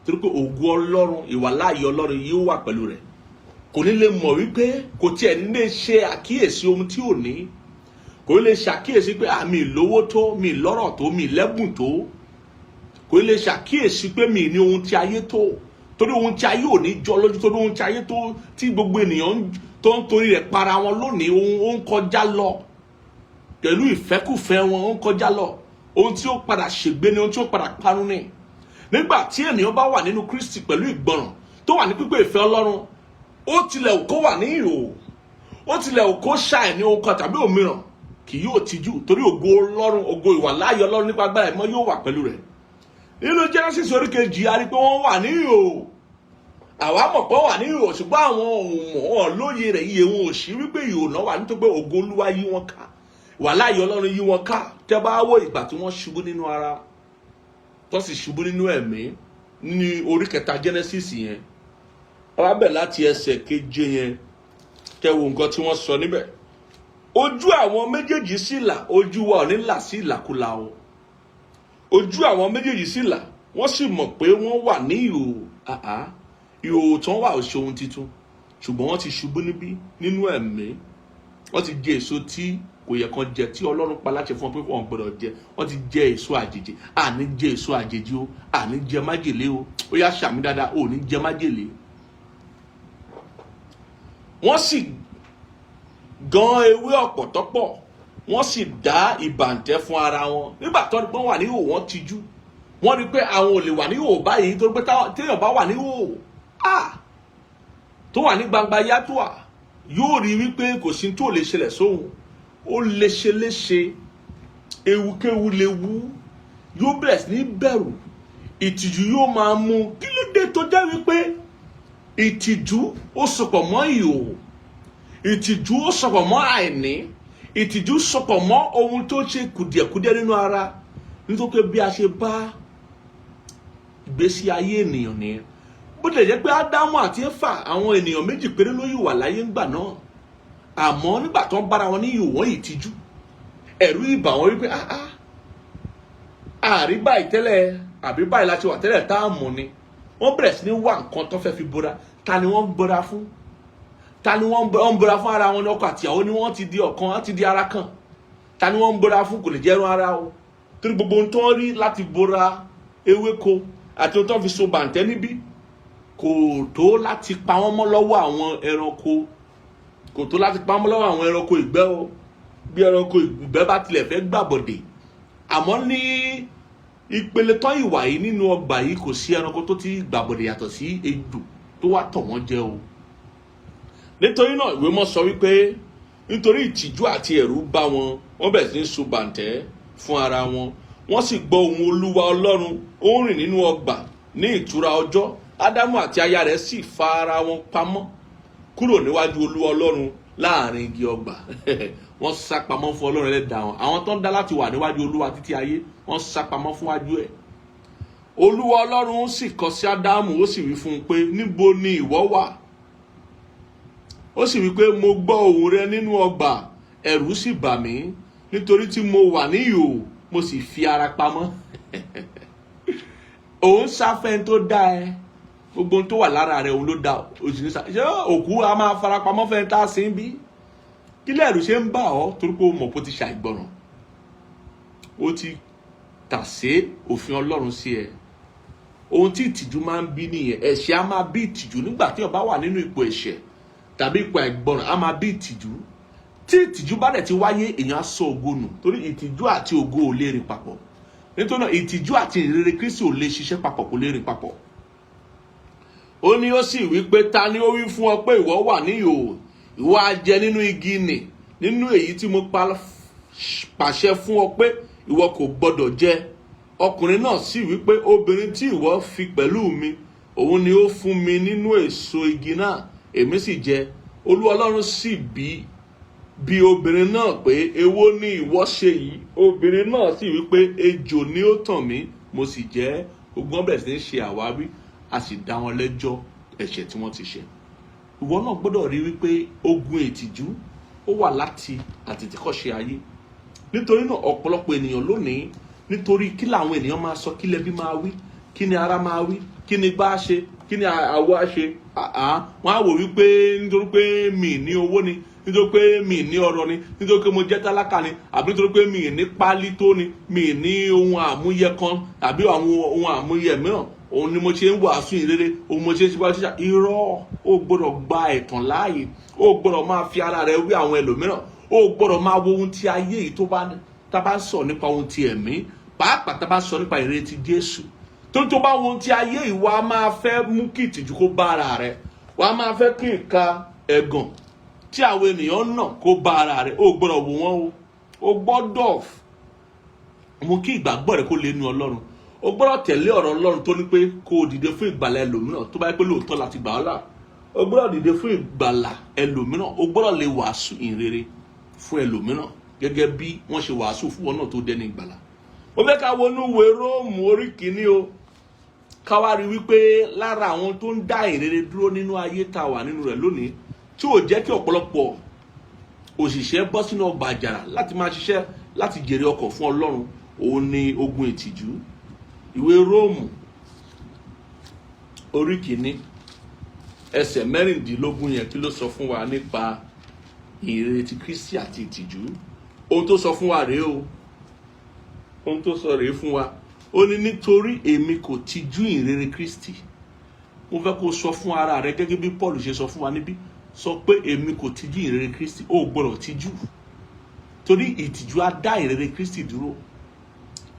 torí pé ògo Ọlọ́run, ìwàláàyè Ọlọ́run yóò wà pẹ̀lú rẹ̀. Kò ní lè mọ̀ wípé kò tiẹ̀ ní lè ṣe àkíyèsí ohun tí ò ní. Kò ní lè ṣàkíyèsí pé àmì ìlówó tó, mi lọ́rọ̀ tó, mi lẹ́bùn tó. Kò ní lè ṣàkíyèsí pé mi ní ohun tí ayé tó, Torí ohun tí ayé ò ní jọ lójú, torí ohun tí ayé tó tí gbogbo ènìyàn tó ń torí rẹ̀ para wọn lónìí, ohun ó ń kọjá lọ pẹ̀lú ìfẹ́kùfẹ́ wọn, ó ń kọjá lọ. Ohun tí ó padà ṣègbé ni, ohun tí ó padà parun ni. Nígbà tí ènìyàn bá wà nínú Kristi pẹ̀lú ìgbọràn, tó wà ní pípé ìfẹ́ Ọlọ́run, ó tilẹ̀ kó wà ní ìhòòhò, ó tilẹ̀ kó ṣàìní ohun kan tàbí òmíràn, kì yóò tijú, torí ògo Ọlọ́run, ògo ìwàláàyè Ọlọ́run nípa agbára ẹ̀mọ́ yóò wà pẹ̀lú rẹ̀. Nínú Genesis orí 2, a rí pé wọ́n wà ní ìhòòhò. Àwa mọ̀ pé wọ́n wà ní ìhòòhò, ṣùgbọ́n àwọn òmò wọn lóye rẹ̀, iye wọn ò sí wípé ìhòòhò náà wà, nítorí pé ògo Olúwa yí wọn ká, ìwàláàyè Ọlọ́run yí wọn ká. Tẹ́ bá wò ìgbà tí wọ́n ṣubú nínú ara, tó sì ṣubú nínú ẹ̀mí, ní orí 3 Genesis yẹn, wọ́n bẹ̀ láti ẹsẹ̀ 7 yẹn, kẹ́ wo nǹkan tí wọ́n sọ níbẹ̀. Ojú àwọn méjèèjì sì là. Ojú wa ò ní là sí ìlàkulà o. Ojú àwọn méjèèjì sì là, wọ́n sì mọ̀ pé wọ́n wà ní ìhòòhò. Àhá, ìhòòhò tán wà ò ṣe ohun tuntun, ṣùgbọ́n wọ́n ti ṣubú níbí nínú ẹ̀mí. Wọ́n ti jẹ èso tí kò yẹ kán jẹ, tí Ọlọ́run pa láṣẹ fún wọn pé wọ́n gbọ́dọ̀ jẹ. Wọ́n ti jẹ èso àjèjì. Àní jẹ èso àjèjì o, àní jẹ májèlé o. Ó yá, ṣàmì dáadáa, ò ní jẹ májèlé. Wọ́n sì gan ewé ọ̀pọ̀tọ́pọ̀, wọ́n sì dá ìbàǹtẹ́ fún ara wọn. Nígbà tó ní pé wọ́n wà ní ìhòòhò, wọ́n tijú. Wọ́n rí pé àwọn ò lè wà ní ìhòòhò báyìí, torí pé téèyàn bá wà ní ìhòòhò tó wà ní gbangba yàtọ̀, yóò rí wípé kò sí tó lè ṣẹlẹ̀ sóhun, ó léṣe léṣe, ewukéwu lè wú, yóò bẹ̀rẹ̀ sí ní bẹ̀rù, ìtìjú yóò máa mú. Kí ló dé tó jẹ́ wípé ìtìjú ó sopọ̀ mọ́ ìhòòhò, ìtìjú ó sopọ̀ mọ́ àìní, ìtìjú sopọ̀ mọ́ ohun tó ṣe kùdìẹ̀kudiẹ nínú ara? Nítorí pé bí a ṣe bá ìgbésí ayé ènìyàn nìyẹn. Bó tilẹ̀ jẹ́ pé Ádámù àti Éfà, àwọn ènìyàn méjì péré ló yìí wà láyé ńgbà náà, àmọ́ nígbà tó ń bára wọn ní ìhòòhò, ìtìjú, ẹ̀rù ìbà wọn wípé, "Ah ah, àrí báyìí tẹ́lẹ̀, àbí báyìí láti wà tẹ́lẹ̀ tá a mọ̀ ni?" Wọ́n bẹ̀rẹ̀ sí ní wá nǹkan tó fẹ́ fi bora. Ta ni wọ́n ń bora fún? Ta ni wọ́n ń bora fún? Ara wọn ní ọkọ àtìyàwó ni wọ́n ti di ọ̀kan, wọ́n ti di ara kan. Ta ni wọ́n ń bora fún? Kò lè jẹ́ ẹran ara o, torí gbogbo ohun tó ń rí láti bora, ewéko àti ohun tó ń fi so bàǹtẹ́ níbí, kò tó láti pa wọ́n mọ́ lọ́wọ́ àwọn ẹranko, kò tó láti pa wọ́n mọ́ lọ́wọ́ àwọn ẹranko ìgbẹ́ o. Bí ẹranko ìgbẹ́ bá tilẹ̀ fẹ́ gbàbọ̀dè, àmọ́ ní ìpele tán ìwà yìí nínú ọgbà yìí, kò sí ẹranko tó ti gbàbọ̀dè yàtọ̀ sí ejò tó wá tọ̀ wọ́n jẹ o. Nítorí náà, ìwé mọ́ sọ wípé nítorí ìtìjú àti ẹ̀rù bá wọn, wọ́n bẹ̀rẹ̀ sí ní so bàǹtẹ́ fún ara wọn. Wọ́n sì gbọ́ ohùn Olúwa Ọlọ́run, ó ń rìn nínú ọgbà ní ìtura ọjọ́. Ádámù àti aya rẹ̀ sì fa ara wọn pamọ́ kúrò níwájú Olúwa Ọlọ́run láàrin igi ọgbà. Wọ́n sá pamọ́ fún Ọlọ́run ẹlẹ́dàá wọn. Àwọn tó ń dá láti wà níwájú Olúwa títí ayé, wọ́n sá pamọ́ fún wájú ẹ̀. Olúwa Ọlọ́run sì kọ sí Ádámù, ó sì wí fún un pé, "Níbo ni ìwọ wà?" Ó sì wí pé, "Mo gbọ́ ohùn rẹ nínú ọgbà, ẹ̀rù sì bà mí, nítorí tí mo wà ní ìhòòhò, mo sì fi ara pamọ́." Òun sáfẹ́ tó dá ẹ. Gbogbo ohun tó wà lára rẹ, òun ló dá. Òsì ní sá. Ṣé òkú a máa fara pamọ́ fẹ́ tá a sí ń bí? Kí lẹ́rù ṣe ń bà ọ́? Torí pé o mọ̀ pé o ti ṣàìgbọràn, ó ti tàsé òfin Ọlọ́run sí ẹ. Ohun tí ìtìjú máa ń bí nìyẹn. Ẹ̀ṣẹ̀ á máa bí ìtìjú. Nígbà tí o bá wà nínú ipò ẹ̀ṣẹ̀ tàbí ipò àìgbọràn, á máa bí ìtìjú. Tí ìtìjú bá dẹ̀ ti wáyé, èèyàn á sọ ògo nù, torí ìtìjú àti ògo ò lè rìn papọ̀. Nítorí náà, ìtìjú àti ìrere Kristi ò lè ṣiṣẹ́ papọ̀, kò lè rìn papọ̀. Ó ní, ó sì wí pé, "Ta ni ó wí fún ọ pé ìwọ wà ní ìhòòhò? Ìwọ á jẹ nínú igi nì, nínú èyí tí mo pàṣẹ fún ọ pé ìwọ kò gbọdọ̀ jẹ?" Ọkùnrin náà sì wí pé, "Obìnrin tí ìwọ fi pẹ̀lú mi, òun ni ó fún mi nínú èso igi náà, èmi sì jẹ." Olúwa Ọlọ́run sì bi obìnrin náà pé, "Èwo ni ìwọ ṣe yìí?" Obìnrin náà sì wí pé, "Ejò ni ó tàn mí, mo sì jẹ." Gbogbo wọn bẹ̀rẹ̀ sí ní ṣe àwáwí, a sì dá wọn lẹ́jọ́ ẹ̀ṣẹ̀ tí wọ́n ti ṣẹ̀. Ìwọ náà gbọ́dọ̀ rí wípé ogun ìtìjú ó wà láti àtètèkọ́ṣe ayé. Nítorí náà, ọ̀pọ̀lọpọ̀ ènìyàn lónìí, nítorí kí làwọn ènìyàn máa sọ, kí lẹbí máa wí, kí ni ara máa wí, kí ni gbá ṣe, kí ni àwọ̀ á ṣe, Wọ́n á wò wípé nítorí pé mi ní owó ni, nítorí pé mi ní ọrọ̀ ni, nítorí pé mo jẹ́ tálákà ni, àbí nítorí pé mi ní pálí tó ni, mi ní ohun àmúyẹ kan tàbí àwọn ohun àmúyẹ mìíràn, òun ni mo ṣe ń wàásù ìrere, òun mo ṣe ń ṣe ṣíṣà. Irọ́, o gbọ́dọ̀ gba ẹ̀tàn láàyè, o gbọ́dọ̀ máa fi ara rẹ wí àwọn ẹlòmíràn, o gbọ́dọ̀ máa wo ohun tí ayé yìí tó bá tá bá ń sọ nípa ohun ti ẹ̀mí, pàápàá tá bá ń sọ nípa ìrètí Jésù. Tó bá wo ohun tí ayé yìí, wàá máa fẹ́ mú kí ìtìjú kó bá ara rẹ, wàá máa fẹ́ kí ìka ẹ̀gàn tí àwọn ènìyàn nà kó bá ara rẹ. O gbọ́dọ̀ wò wọ́n o. O gbọ́dọ̀ mú kí ìgbàgbọ́ rẹ kó lé nu Ọlọ́run. O gbọ́dọ̀ tẹ̀lé ọ̀rọ̀ Ọlọ́run tó ní pé kó o dìde fún ìgbàlà ẹlòmíràn. Tó bá yẹ pé lóòótọ́ láti gbà ọ́ là, o gbọ́dọ̀ dìde fún ìgbàlà ẹlòmíràn. O gbọ́dọ̀ lè wàásù ìrere fún ẹlòmíràn gẹ́gẹ́ bí wọ́n ṣe wàásù fún wọn náà tó dẹni ìgbàlà. Ó fẹ́ ká wọnú ìwé Róòmù orí kìíní o, ká wá rí wípé lára àwọn tó ń dá ìrere dúró nínú ayé tá a wà nínú rẹ̀ lónìí, tí ò jẹ́ kí ọ̀pọ̀lọpọ̀ òṣìṣẹ́ bọ́ sínú ọgbà àjàrà láti máa ṣiṣẹ́ láti jèrè ọkọ̀ fún Ọlọ́run, òun ni ogun ìtìjú. Ìwé Róòmù orí kìíní, ẹsẹ̀ 16 yẹn, kí ló sọ fún wa nípa ìrere ti Kristi àti ìtìjú? Ohun tó sọ fún wa rèé o, ohun tó sọ rèé fún wa. Ó ní, "Nítorí èmi kò tijú ìrere Kristi." Mo fẹ́ kó sọ fún ara rẹ gẹ́gẹ́ bí Paul ṣe sọ fún wa níbí. Sọ pé, "Èmi kò tijú ìrere Kristi." Ó gbọ́dọ̀ tijú, torí ìtìjú á dá ìrere Kristi dúró.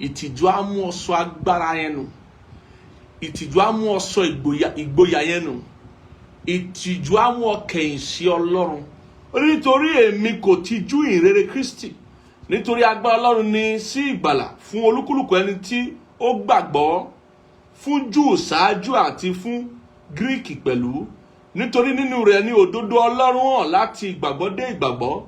Ìtìjú á mú ọ sọ agbára yẹn nù. Ìtìjú á mú ọ sọ ìgboyà yẹn nù. Ìtìjú á mú ọ kẹ̀yìn sí Ọlọ́run. Ó ní, "Nítorí èmi kò tijú ìrere Kristi, nítorí agbára Ọlọ́run ní sí ìgbàlà fún olúkúlùkù ẹni tí ó gbàgbọ́, fún Júù ṣáájú àti fún Gíríkì pẹ̀lú. Nítorí nínú rẹ̀ ni òdodo Ọlọ́run hàn láti ìgbàgbọ́ dé ìgbàgbọ́,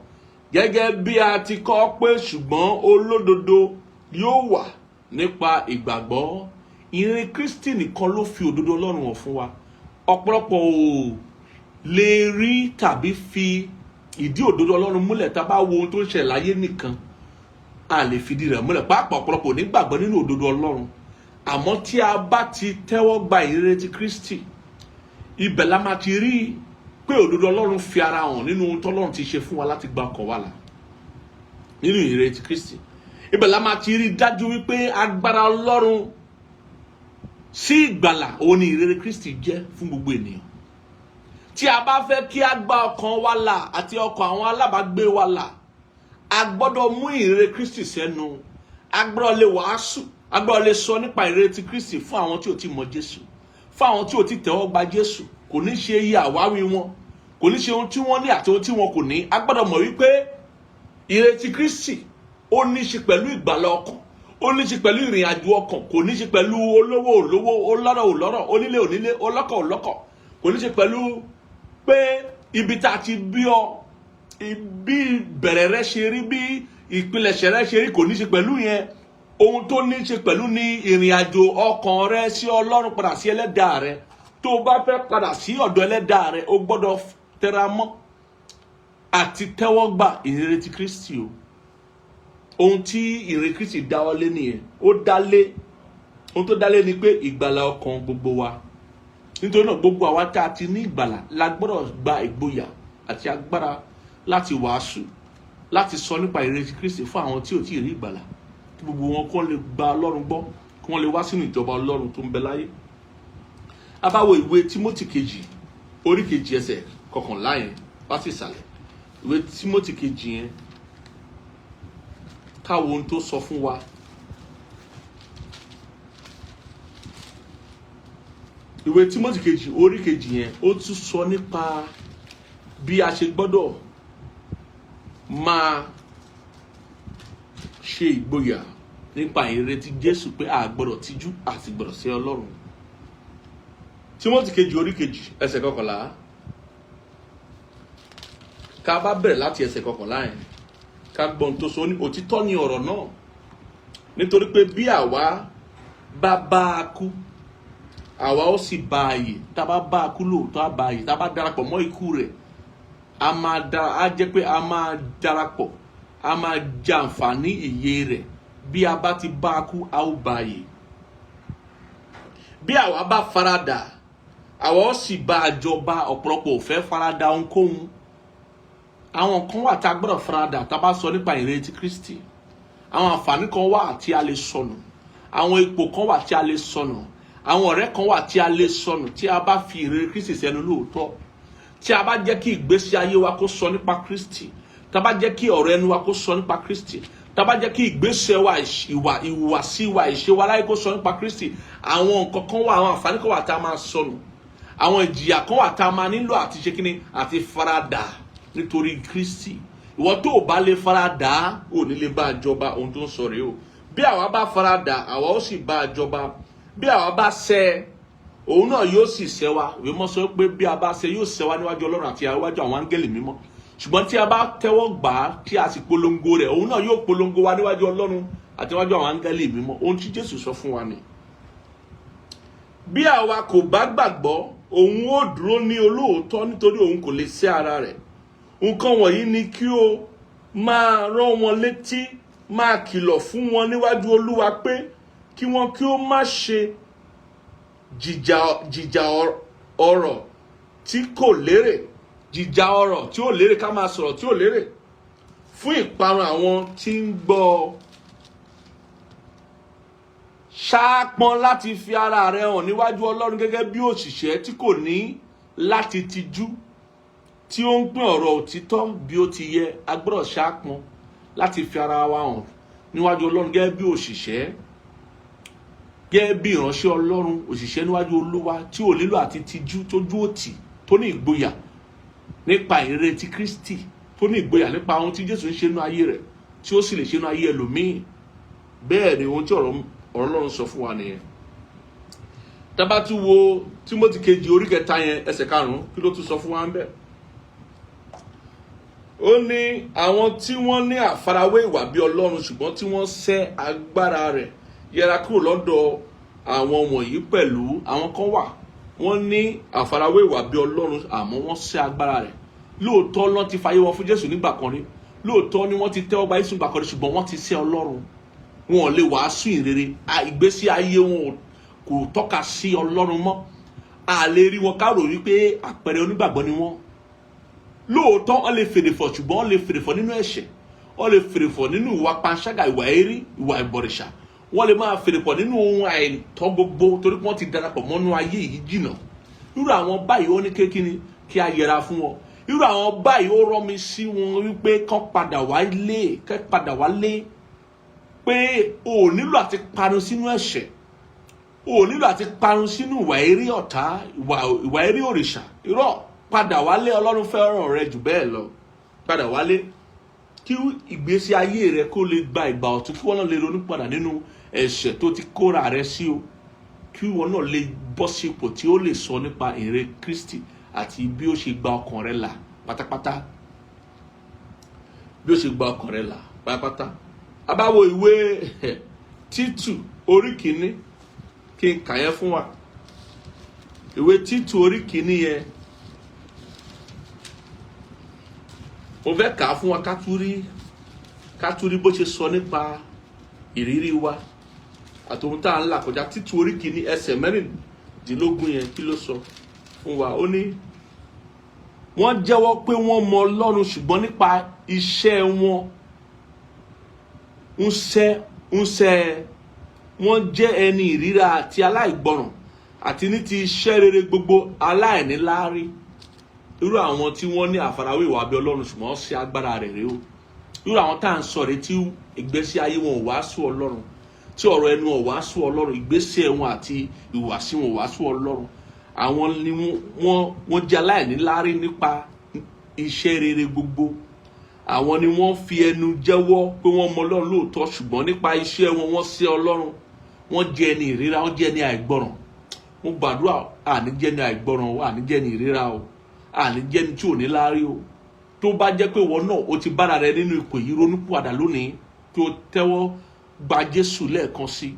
gẹ́gẹ́ bí a ti kọ pé, 'Ṣùgbọ́n olódodo yóò wà nípa ìgbàgbọ́.'" Ìrere Kristi nìkan ló fi òdodo Ọlọ́run hàn fún wa. Ọ̀pọ̀lọpọ̀ ò lè rí tàbí fi ìdí òdodo Ọlọ́run múlẹ̀. Tá a bá wo ohun tó ń ṣẹlẹ̀ láyé nìkan, a lè fìdí rẹ̀ múlẹ̀. Pàápàá, ọ̀pọ̀lọpọ̀ ò ní gbàgbọ́ nínú òdodo Ọlọ́run. Àmọ́ tí a bá ti tẹ́wọ́ gba ìrere ti Kristi, ibẹ̀ la máa ti rí pé òdodo Ọlọ́run fi ara hàn nínú ohun tọ́lọ́run ti ṣe fún wa láti gba ọkàn wa là nínú ìrere ti Kristi. Ibẹ̀ la máa ti rí dájú wípé agbára Ọlọ́run sí ìgbàlà òun ni ìrere Kristi jẹ́ fún gbogbo ènìyàn. Tí a bá fẹ́ kí a gba ọkàn wa là àti ọkàn àwọn alábàágbé wa là, a gbọ́dọ̀ mú ìrere Kristi sẹ́nu. A gbọ́dọ̀ lè wàásù, a gbọ́dọ̀ lè sọ nípa ìrere ti Kristi fún àwọn tí ò tí mọ Jésù, fún àwọn tí ò tí tẹ́wọ́ gba Jésù. Kò ní ṣe iye àwáwí wọn, kò ní ṣe ohun tí wọ́n ní àti ohun tí wọn kò ní. A gbọ́dọ̀ mọ̀ wípé ìrere ti Kristi ó ní ṣe pẹ̀lú ìgbàlà ọkàn, ó ní ṣe pẹ̀lú ìrìn àjò ọkàn. Kò ní ṣe pẹ̀lú olówó olówó, ọlọ́rọ̀ ọlọ́rọ̀, onílé onílé, ọlọ́kọ̀ ọlọ́kọ̀. Kò ní ṣe pẹ̀lú pé ibi tá a ti bí ọ, bí ìbẹ̀rẹ̀ rẹ ṣe rí, bí ìpilẹ̀ṣẹ̀ rẹ ṣe rí. Kò ní ṣe pẹ̀lú yẹn. Ohun tó ní ṣe pẹ̀lú ní ìrìn àjò ọkàn rẹ sí Ọlọ́run, padà sí ẹlẹ́dàá rẹ. Tó o bá fẹ́ padà sí ọ̀dọ̀ ẹlẹ́dàá rẹ, o gbọ́dọ̀ tẹra mọ́ àti tẹ́wọ́ gbà ìrere ti Kristi o. Ohun tí ìrere Kristi dáwọ́ lé nìyẹn. Ó dálé, ohun tó dálé ni pé ìgbàlà ọkàn gbogbo wa. Nítorí náà, gbogbo àwa tá a ti ní ìgbàlà la gbọ́dọ̀ gba ìgboyà àti agbára láti wàásù, láti sọ nípa ìrere ti Kristi fún àwọn tí ò tí ì rí ìgbàlà, kí gbogbo wọn kó lè gba Ọlọ́run gbọ́, kí wọ́n lè wá sínú ìjọba Ọlọ́run tó ń bẹ láyé. A bá wo ìwé Tímótì kejì, orí kejì, ẹsẹ̀ 11 yẹn wá sí ìsàlẹ̀, ìwé Tímótì kejì yẹn, ká wo ohun tó sọ fún wa. Ìwé Tímótì kejì, orí kejì yẹn, ó tún sọ nípa bí a ṣe gbọ́dọ̀ máa ṣe ìgboyà nípa ìrètí Jésù, pé a gbọ́dọ̀ tijú àti gbọ́dọ̀ sí Ọlọ́run. Tímótì kejì, orí kejì, ẹsẹ̀ 11, ká bá bẹ̀rẹ̀ láti ẹsẹ̀ 11 yẹn, ká gbọ́n tó sọ ní. "Òtítọ́ ni ọ̀rọ̀ náà, nítorí pé bí àwa bá bá a kú, àwa ó sì bá a yè." Tá a bá bá a kú lóòótọ́, á bá a yè. Tá a bá darapọ̀ mọ́ ikú rẹ̀, a máa dara, á jẹ́ pé a máa darapọ̀, a máa jàǹfààní ìyè rẹ̀. Bí a bá ti bá a kú, a ó bá a yè. "Bí àwa bá faradà, Àwa ó sì bá a jọba. Ọ̀pọ̀lọpọ̀ ò fẹ́ farada ohunkóhun. Àwọn kan wà tá a gbọ́dọ̀ farada tá a bá sọ nípa ìrètí Kristi. Àwọn àǹfààní kan wà tí a lè sọnù, àwọn ipò kan wà tí a lè sọnù, àwọn ọ̀rẹ́ kan wà tí a lè sọnù tí a bá fi ìrere Kristi sẹ́nu lóòótọ́, tí a bá jẹ́ kí ìgbésí ayé wa kó sọ nípa Kristi, tá a bá jẹ́ kí ọ̀rọ̀ ẹnu wa kó sọ nípa Kristi, tá a bá jẹ́ kí ìgbésẹ̀ wa, ìwà, ìhùwàsí wa, ìṣe wa láyé kó sọ nípa Kristi. Àwọn nǹkan kan wà, àwọn àǹfààní kan wà tá a máa sọnù, àwọn ìjìyà kan wà tá a máa nílò àti ṣe kíni, àti faradà nítorí Kristi. Ìwọ tó o bá lè faradà, ò ní lè bá a jọba. Ohun tó ń sọ rèé o: bí àwa bá faradà, àwa ó sì bá a jọba. Bí àwa bá sẹ́, òun náà yóò sì sẹ́ wa. Ìwé mọ́ sọ pé bí a bá sẹ́, yóò sẹ́ wa níwájú Ọlọ́run àti níwájú àwọn áńgẹ́lì mímọ́. Ṣùgbọ́n tí a bá tẹ́wọ́ gbà á, tí a sì polongo rẹ̀, òun náà yóò polongo wa níwájú Ọlọ́run àti níwájú àwọn áńgẹ́lì mímọ́. Ohun tí Jésù sọ fún wa ni: bí àwa kò bá gbàgbọ́, òun ó dúró ní olóòótọ́, nítorí òun kò lè sẹ́ ara rẹ̀. Nǹkan wọ̀nyí ni kí o máa rán wọn létí, máa kìlọ̀ fún wọn níwájú Olúwa pé kí wọ́n kí ó má ṣe jìjà ọ̀rọ̀ tí kò lérè, jìjà ọ̀rọ̀ tí ò lérè, ká máa sọ̀rọ̀ tí ò lérè, fún ìparun àwọn tí ń gbọ́. Ṣáápọn láti fi ara rẹ hàn níwájú Ọlọ́run gẹ́gẹ́ bí òṣìṣẹ́ tí kò ní láti tijú, tí ó ń pín ọ̀rọ̀ òtítọ́ bí ó ti yẹ. A gbọ́dọ̀ ṣáápọn láti fi ara wa hàn níwájú Ọlọ́run gẹ́gẹ́ bí òṣìṣẹ́, gẹ́gẹ́ bí ìránṣẹ́ Ọlọ́run, òṣìṣẹ́ níwájú Olúwa tí ò nílò àti tijú, tójú òtì, tó ní ìgboyà nípa ìrètí Kristi, tó ní ìgboyà nípa ohun tí Jésù ń ṣe nínú ayé rẹ̀, tí ó sì lè ṣe nínú ayé ẹlòmíì. Bẹ́ẹ̀ ni ohun tí ọ̀rọ̀ Ọlọ́run sọ fún wa nìyẹn. Tá bá tún wo Tímótì kejì orí 3 yẹn, ẹsẹ̀ 5, kí ló tún sọ fún wa ń bẹ̀? Ó ní àwọn tí wọ́n ní àfarawé ìwà bí Ọlọ́run, ṣùgbọ́n tí wọ́n sẹ́ agbára rẹ̀, yẹra kúrò lọ́dọ̀ àwọn wọ̀nyí pẹ̀lú. Àwọn kan wà, wọ́n ní àfarawé ìwà bí Ọlọ́run, àmọ́ wọ́n sẹ́ agbára rẹ̀. Lóòótọ́ lọ́n ti fayé wọn fún Jésù nígbà kan rí, lóòótọ́ ni wọ́n ti tẹ́wọ́ gba Jésù nígbà kan rí, ṣùgbọ́n wọ́n ti sẹ́ Ọlọ́run. Wọn ò lè wàásù ìrere. Ìgbésí ayé wọn kò tọ́ka sí Ọlọ́run mọ́. A lè rí wọn ká rò wípé àpẹẹrẹ onígbàgbọ́ ni wọ́n. Lóòótọ́ wọ́n lè fèrè fọ̀, ṣùgbọ́n wọ́n lè fèrè fọ̀ nínú ẹ̀ṣẹ̀, wọ́n lè fèrè fọ̀ nínú ìwà panṣágà, ìwà èérí, ìwà ìbọ̀rìṣà. Wọ́n lè máa fèrè fọ̀ nínú ohun àìtọ́ gbogbo, torí pé wọ́n ti darapọ̀ mọ́nú ayé yìí jìnà. Irú àwọn báyìí, ó ní kékeré kí a yẹra fún wọn. Irú àwọn báyìí, ó rán mi sí wọn wípé kán padà wálé, kán padà wálé, pé o ò nílò àti parun sínú ẹ̀ṣẹ̀, o ò nílò àti parun sínú ìwà eré ọ̀tá, ìwà eré òrìṣà. Irọ́, padà wálé. Ọlọ́run fẹ́ràn rẹ jù bẹ́ẹ̀ lọ. Padà wálé kí ìgbésí ayé rẹ kó lè gba ìgbà ọ̀tun, kí wọ́n náà lè ronú padà nínú ẹ̀ṣẹ̀ tó ti kóra rẹ sí o, kí wọ́n náà lè bọ́ sí ipò tí ó lè sọ nípa èrè Kristi àti bí ó ṣe gba ọkàn rẹ là pátápátá, bí ó ṣe gba ọkàn rẹ là pátápátá. A bá wo ìwé Títù orí 1, kí n kà yẹn fún wa. Ìwé Títù orí 1 yẹn, mo fẹ́ kà á fún wa ká tún rí bó ṣe sọ nípa ìrírí wa àti ohun tá à ń là kọjá. Títù orí 1, ẹsẹ̀ 16 yẹn, kí ló sọ fún wa? Ó ní wọ́n jẹ́wọ́ pé wọ́n mọ Ọlọ́run, ṣùgbọ́n nípa iṣẹ́ wọn ń sẹ́ wọ́n jẹ́ ẹni ìríra àti aláìgbọràn, àti ní ti iṣẹ́ rere gbogbo aláìníláárí. Irú àwọn tí wọ́n ní àfarawé ìwà abẹ́ Ọlọ́run, ṣùgbọ́n wọ́n ṣe agbára rẹ̀ rèé o. Irú àwọn tá à ń sọ rèé, tí ìgbésí ayé wọn ò wàásù Ọlọ́run, tí ọ̀rọ̀ ẹnu ò wàásù Ọlọ́run, ìgbésẹ̀ wọn àti ìhùwàsí wọn ò wàásù Ọlọ́run, àwọn ni wọ́n jẹ́ aláìníláárí nípa iṣẹ́ rere gbogbo. Àwọn ni wọ́n fi ẹnu jẹ́wọ́ pé wọ́n mọ Ọlọ́run lóòótọ́, ṣùgbọ́n nípa iṣẹ́ wọn, wọ́n sẹ́ Ọlọ́run. Wọ́n jẹ́ ẹni ìríra, wọ́n jẹ́ ẹni àìgbọràn. Mo gbàdúrà, àní jẹ́ ẹni àìgbọràn o, àní jẹ́ ẹni ìríra o, àní jẹ́ ẹni tí ò ní láárí o. Tó bá jẹ́ pé ìwọ náà o ti bára rẹ nínú ipò yìí, ronúpìwàdà lónìí, kí o tẹ́wọ́ gba Jésù lẹ́ẹ̀kan sí,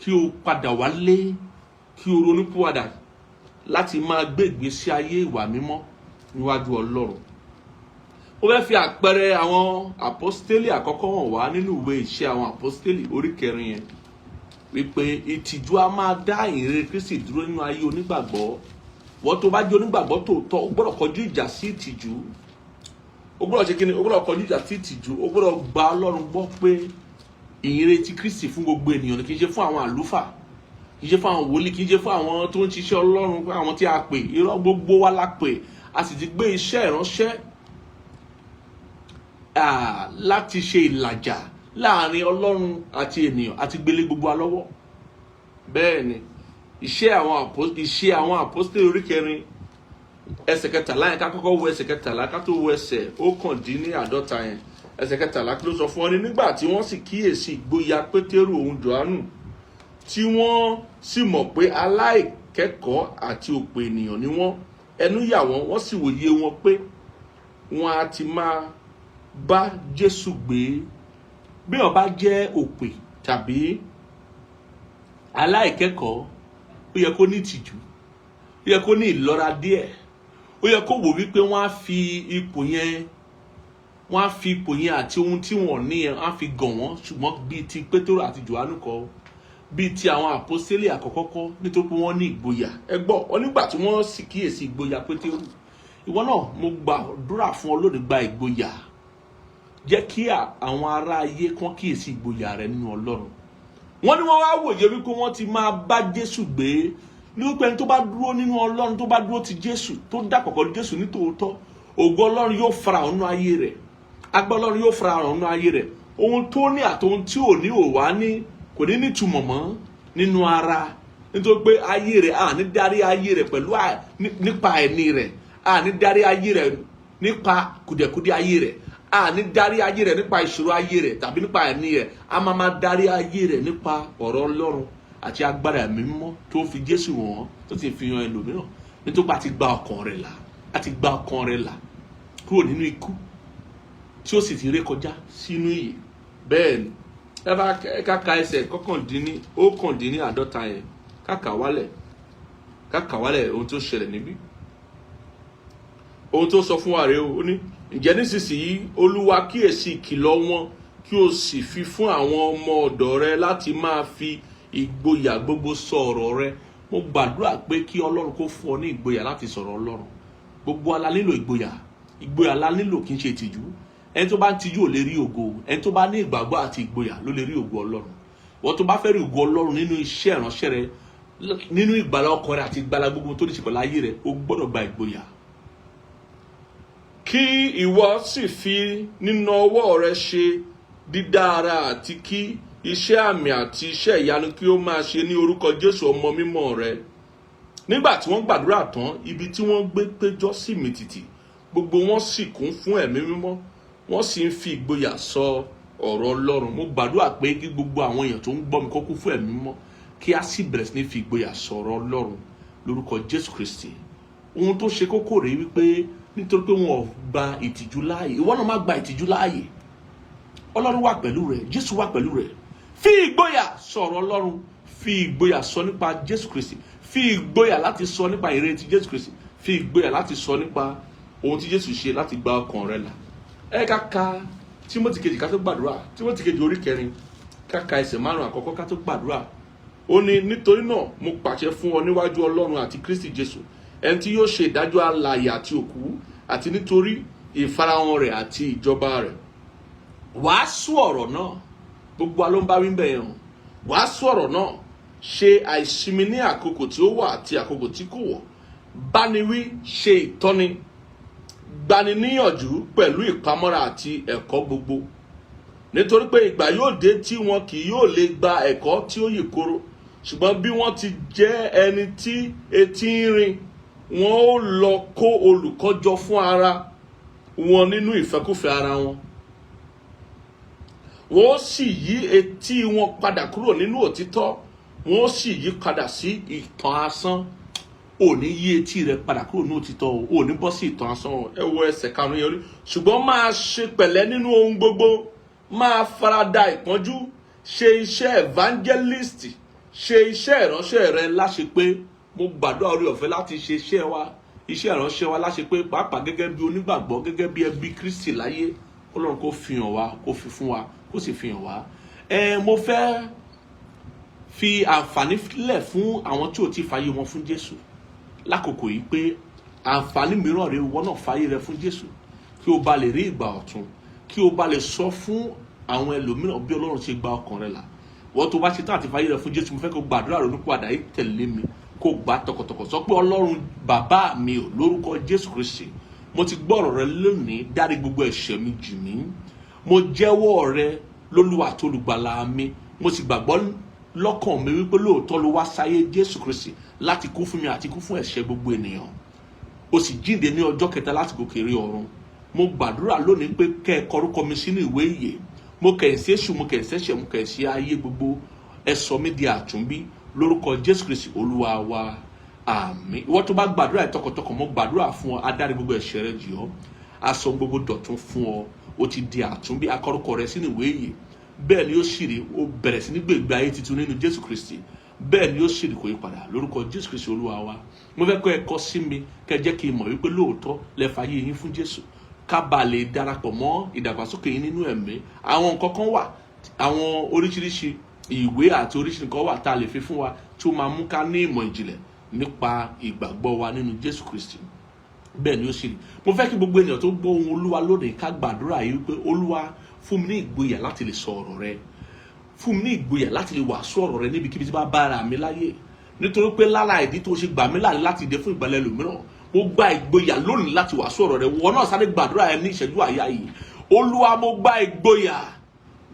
kí o padà wálé, kí o ronúpìwàdà láti máa gbé ìgbésí ayé ìwà mímọ́ níwájú Ọlọ́run. Ó fẹ́ fi àpẹẹrẹ àwọn àpọ́stélì àkọ́kọ́ hàn wá nínú ìwé Iṣẹ́ Àwọn Àpọ́stélì orí 4 yẹn. Wípé ìtìjú a máa dá ìhìnrere Kristi dúró nínú ayé onígbàgbọ́. Wọ́n tó bá jẹ́ onígbàgbọ́ tòótọ́, o gbọ́dọ̀ kọjú ìjà sí ìtìjú. O gbọ́dọ̀ ṣe kíni? O gbọ́dọ̀ kọjú ìjà sí ìtìjú. O gbọ́dọ̀ gba Ọlọ́run gbọ́ pé ìhìnrere ti Kristi fún gbogbo ènìyàn ni, kì í ṣe fún àwọn àlùfáà, kì í ṣe fún àwọn wòlíì, kì í ṣe fún àwọn tó ń ṣiṣẹ́ Ọlọ́run, fún àwọn tí a pè. Irọ́, gbogbo wa la pè. A sì ti gbé iṣẹ́ ìránṣẹ́ láti ṣe ìlàjà láàrin Ọlọ́run àti ènìyàn àti gbélé gbogbo wa lọ́wọ́. Bẹ́ẹ̀ ni, Iṣẹ́ àwọn Àpọ́sítélì orí 4, ẹsẹ̀ 13 yẹn, ká kọ́kọ́ wo ẹsẹ̀ 13 ká tó wo ẹsẹ̀ 49 yẹn. Ẹsẹ̀ 13, kí ló sọ fún ọ? Ní nígbà tí wọ́n sì kíyèsí ìgboyà Pétérù òun Jòhánù, tí wọ́n sì mọ̀ pé aláìkẹ́kọ̀ọ́ àti òpè ènìyàn ni wọ́n, ẹnu yà wọ́n, wọ́n sì wòye wọn pé wọ́n á ti máa bá Jésù gbé. Bí wọ́n bá jẹ́ òpè tàbí aláìkẹ́kọ̀ọ́, ó yẹ kó ní ìtìjú, ó yẹ kó ní ìlọ́ra díẹ̀, ó yẹ kó wò wípé wọ́n á fi ipò yẹn àti ohun tí wọ́n ní yẹn, wọ́n á fi gàn wọ́n. Ṣùgbọ́n bíi ti Pétérù àti Jòhánù kọ́, bíi ti àwọn àpọ́sítélì àkọ́kọ́ kọ́, nítorí pé wọ́n ní ìgboyà. Ẹ gbọ́ ọ, nígbà tí wọ́n sì kíyèsí ìgboyà Pétérù. Ìwọ náà, mo gbàdúrà fún ọ lónìí, gba ìgboyà. Jẹ́ kí àwọn ará ayé kán kíyèsí ìgboyà rẹ nínú Ọlọ́run. Wọ́n ní wọ́n wá wòye wípé wọ́n ti máa bá Jésù gbé, ní wípé ẹni tó bá dúró nínú Ọlọ́run, tó bá dúró ti Jésù, tó dàpọ̀ pẹ̀lú Jésù nítòótọ́, ògo Ọlọ́run yóò fara hàn nínú ayé rẹ̀, agbára Ọlọ́run yóò fara hàn nínú ayé rẹ̀. Ohun tó ní àti ohun tí ò ní ò wá ní kò ní nítumọ̀ mọ́ nínú ara, nítorí pé ayé rẹ̀, à ní darí ayé rẹ̀ pẹ̀lú nípa ẹni rẹ̀, à ní darí ayé rẹ̀ nípa kùdẹ̀kùdẹ̀ ayé rẹ̀, à ní darí ayé rẹ̀ nípa ìṣòro ayé rẹ̀ tàbí nípa ẹni rẹ̀. A máa máa darí ayé rẹ̀ nípa ọ̀rọ̀ Ọlọ́run àti agbára Ẹ̀mí Mímọ́ tó fi Jésù wọ̀n, tó ti fi hàn ẹlòmíràn, nítorí pé a ti gba ọkàn rẹ̀ là, a ti gba ọkàn rẹ̀ là kúrò nínú ikú, tí ó sì ti ré kọjá sínú ìyè. Bẹ́ẹ̀ ni, ẹ bá ká ka ẹsẹ̀ 49 yẹn, ká kà wálẹ̀, ká kà wálẹ̀. Ohun tó ṣẹlẹ̀ níbí, ohun tó sọ fún wa rèé o. Ó ní, "Ǹjẹ́ nísinsìnyí, Olúwa, kíyèsí ìkìlọ̀ wọn, kí o sì fi fún àwọn ọmọ ọ̀dọ̀ rẹ láti máa fi ìgboyà gbogbo sọ ọ̀rọ̀ rẹ." Mo gbàdúrà pé kí Ọlọ́run kó fún ọ ní ìgboyà láti sọ̀rọ̀ Ọlọ́run. Gbogbo wa la nílò ìgboyà. Ìgboyà la nílò, kì í ṣe ìtìjú. Ẹni tó bá ń tijú ò lè rí ògo. Ẹni tó bá ní ìgbàgbọ́ àti ìgboyà ló lè rí ògo Ọlọ́run. Wọ́n tó bá fẹ́ rí ògo Ọlọ́run nínú iṣẹ́ ìránṣẹ́ rẹ, nínú ìgbàlá ọkàn rẹ àti ìgbàlá gbogbo tó ní ṣe pẹ̀lú ayé rẹ, o gbọ́dọ̀ gba ìgboyà. "Kí ìwọ sì fi nínú ọwọ́ rẹ ṣe dídá ara, àti kí iṣẹ́ àmì àti iṣẹ́ ìyanu kí ó máa ṣe ní orúkọ Jésù ọmọ mímọ́ rẹ." Nígbà tí wọ́n gbàdúrà tán, ibi tí wọ́n gbé péjọ sí mìtìtì, gbogbo wọn sì kún fún Ẹ̀mí Mímọ́, wọ́n sì ń fi ìgboyà sọ ọ̀rọ̀ Ọlọ́run. Mo gbàdúrà pé kí gbogbo àwọn èèyàn tó ń gbọ́ mi kó kún fún Ẹ̀mí Mímọ́, kí á sì bẹ̀rẹ̀ sí ní fi ìgboyà sọ ọ̀rọ̀ Ọlọ́run lórúkọ Jésù Kristi. Ohun tó ṣe kókó rèé wípé nítorí pé wọn ò gba ìtìjú láàyè, ìwọ náà má gba ìtìjú láàyè. Ọlọ́run wà pẹ̀lú rẹ̀, Jésù wà pẹ̀lú rẹ̀. Fi ìgboyà sọ̀rọ̀ Ọlọ́run, fi ìgboyà sọ nípa Jésù Kristi, fi ìgboyà láti sọ nípa ìrètí Jésù Kristi, fi ìgboyà láti sọ nípa ohun tí Jésù ṣe láti gba ọkàn rẹ là. Ẹ ká ka Tímótì kejì ká tó gbàdúrà. Tímótì kejì orí 4, ká ka ẹsẹ̀ 5 àkọ́kọ́ ká tó gbàdúrà. Ó ní, "Nítorí náà mo pàṣẹ fún ọ níwájú Ọlọ́run àti Kristi Jésù, ẹni tí yóò ṣe ìdájọ́ alààyè àti òkú, àti nítorí ìfarahàn rẹ̀ àti ìjọba rẹ̀. Wàásù ọ̀rọ̀ náà." Gbogbo wa ló ń bá wí bẹ́ẹ̀ yẹn o. "Wàásù ọ̀rọ̀ náà, ṣe àìsinmi ní àkókò tí ó wà àti àkókò tí kò wọ̀. Báni wí, ṣe ìtọ́ni, gbani níyànjú pẹ̀lú ìpamọ́ra àti ẹ̀kọ́ gbogbo. Nítorí pé ìgbà yóò dé tí wọn kì yóò lè gba ẹ̀kọ́ tí ó yè koro, ṣùgbọ́n bí wọ́n ti jẹ́ ẹni tí etí ń rin, wọn ó lọ kó olùkọ́ jọ fún ara wọn nínú ìfẹ́kúfẹ̀ẹ́ ara wọn. Wọ́n ó sì yí etí wọn padà kúrò nínú òtítọ́, wọ́n ó sì yí padà sí ìtàn asán." Ò ní yí etí rẹ padà kúrò ní òtítọ́ o, ò ní bọ́ sí ìtàn asán o. Ẹ wo ẹsẹ̀ 5 yẹn rí. "Ṣùgbọ́n máa ṣe pẹ̀lẹ́ nínú ohun gbogbo, máa farada ìpọ́njú, ṣe iṣẹ́ evangelist, ṣe iṣẹ́ ìránṣẹ́ rẹ láṣepé." Mo gbàdúrà orí ọ̀fẹ́ láti ṣe iṣẹ́ wa, iṣẹ́ ìránṣẹ́ wa láṣepé, pàápàá gẹ́gẹ́ bí onígbàgbọ́, gẹ́gẹ́ bí ẹbí Kristi láyé. Ọlọ́run kó fi hàn wá, kó fi fún wa, kó sì fi hàn wá. Ẹ mo fẹ́ Fi àǹfààní lẹ̀ fún àwọn tí ò ti fàyè wọn fún Jésù lákòókò yìí pé àǹfààní mìíràn rèé, wọ́n náà fàyè rẹ fún Jésù kí o bá lè rí ìgbà ọ̀tun, kí o bá lè sọ fún àwọn ẹlòmíràn bí Ọlọ́run ṣe gba ọkàn rẹ là. Wọ́n tó bá ṣe tán àti fàyè rẹ fún Jésù, mo fẹ́ kó gbàdúrà ronúpìwàdà yìí tẹ̀lé mi, kó gbà tọkàntọkàn. Sọ pé, "Ọlọ́run bàbá mi ò, lórúkọ Jésù Kristi, mo ti gbọ́ ọ̀rọ̀ rẹ lónìí. Dárí gbogbo ẹ̀ṣẹ̀ mi jì mí. Mo jẹ́wọ́ rẹ lólúwa àti olùgbàlà mi. Mo sì gbàgbọ́ lọ́kàn mi wípé lóòótọ́ ló wá sáyé, Jésù Kristi, láti kú fún mi àti kú fún ẹ̀ṣẹ̀ gbogbo ènìyàn. O sì jíǹde ní ọjọ́ kẹta láti gòkè rí ọ̀run. Mo gbàdúrà lónìí pé kẹ́ ẹ kọrúkọ mi sínú ìwé ìyè. Mo kẹ̀yìn sí èṣù, mo kẹ̀yìn sẹ́ṣẹ̀, mo kẹ̀yìn sí ayé gbogbo. Ẹ sọ mí di àtúnbí lórúkọ Jésù Kristi Olúwa wa. Àmín." Ìwọ tó bá gbàdúrà yìí tọkàntọkàn, mo gbàdúrà fún ọ, adarí gbogbo ẹ̀ṣẹ̀ rẹ jì ọ́, aṣọ gbogbo dọ̀tun fún ọ, o ti di àtúnbí, akọrúkọ rẹ sínú ìwé ìyè. Bẹ́ẹ̀ ni ó sì rí. O bẹ̀rẹ̀ sí ní gbègbè ayé tuntun nínú Jésù Kristi. Bẹ́ẹ̀ ni ó sì rí, kò yí padà, lórúkọ Jésù Kristi Olúwa wa. Mo fẹ́ kọ́ ẹ kọ sí mi, kẹ́ jẹ́ kí n mọ̀ wípé lóòótọ́ lẹ fàyè yín fún Jésù, ká bàa lè darapọ̀ mọ́ ìdàgbàsókè yín nínú ẹ̀mí. Àwọn nǹkan kan wà, àwọn oríṣiríṣi ìwé àti oríṣiríṣi nǹkan wà tá a lè fi fún wa tí ó máa mú ká ní ìmọ̀ ìjìnlẹ̀ nípa ìgbàgbọ́ wa nínú Jésù Kristi. Bẹ́ẹ̀ ni ó sì rí. Mo fẹ́ kí gbogbo ènìyàn tó gbọ́ ohùn Olúwa lónìí ká gbàdúrà yìí wípé, "Olúwa, fún mi ní ìgboyà láti lè sọ ọ̀rọ̀ rẹ. Fún mi ní ìgboyà láti lè wàásù ọ̀rọ̀ rẹ níbikíbi tí bá bá ara mi láyé, nítorí pé lára ìdí tó ṣe gbà mí láàrin láti dé fún ìgbàlẹ̀ ẹlòmíràn. Mo gba ìgboyà lónìí láti wàásù ọ̀rọ̀ rẹ." Wọ́n náà sáré gbàdúrà ẹ ní ìṣẹ́jú àyà yìí. "Olúwa, mo gba ìgboyà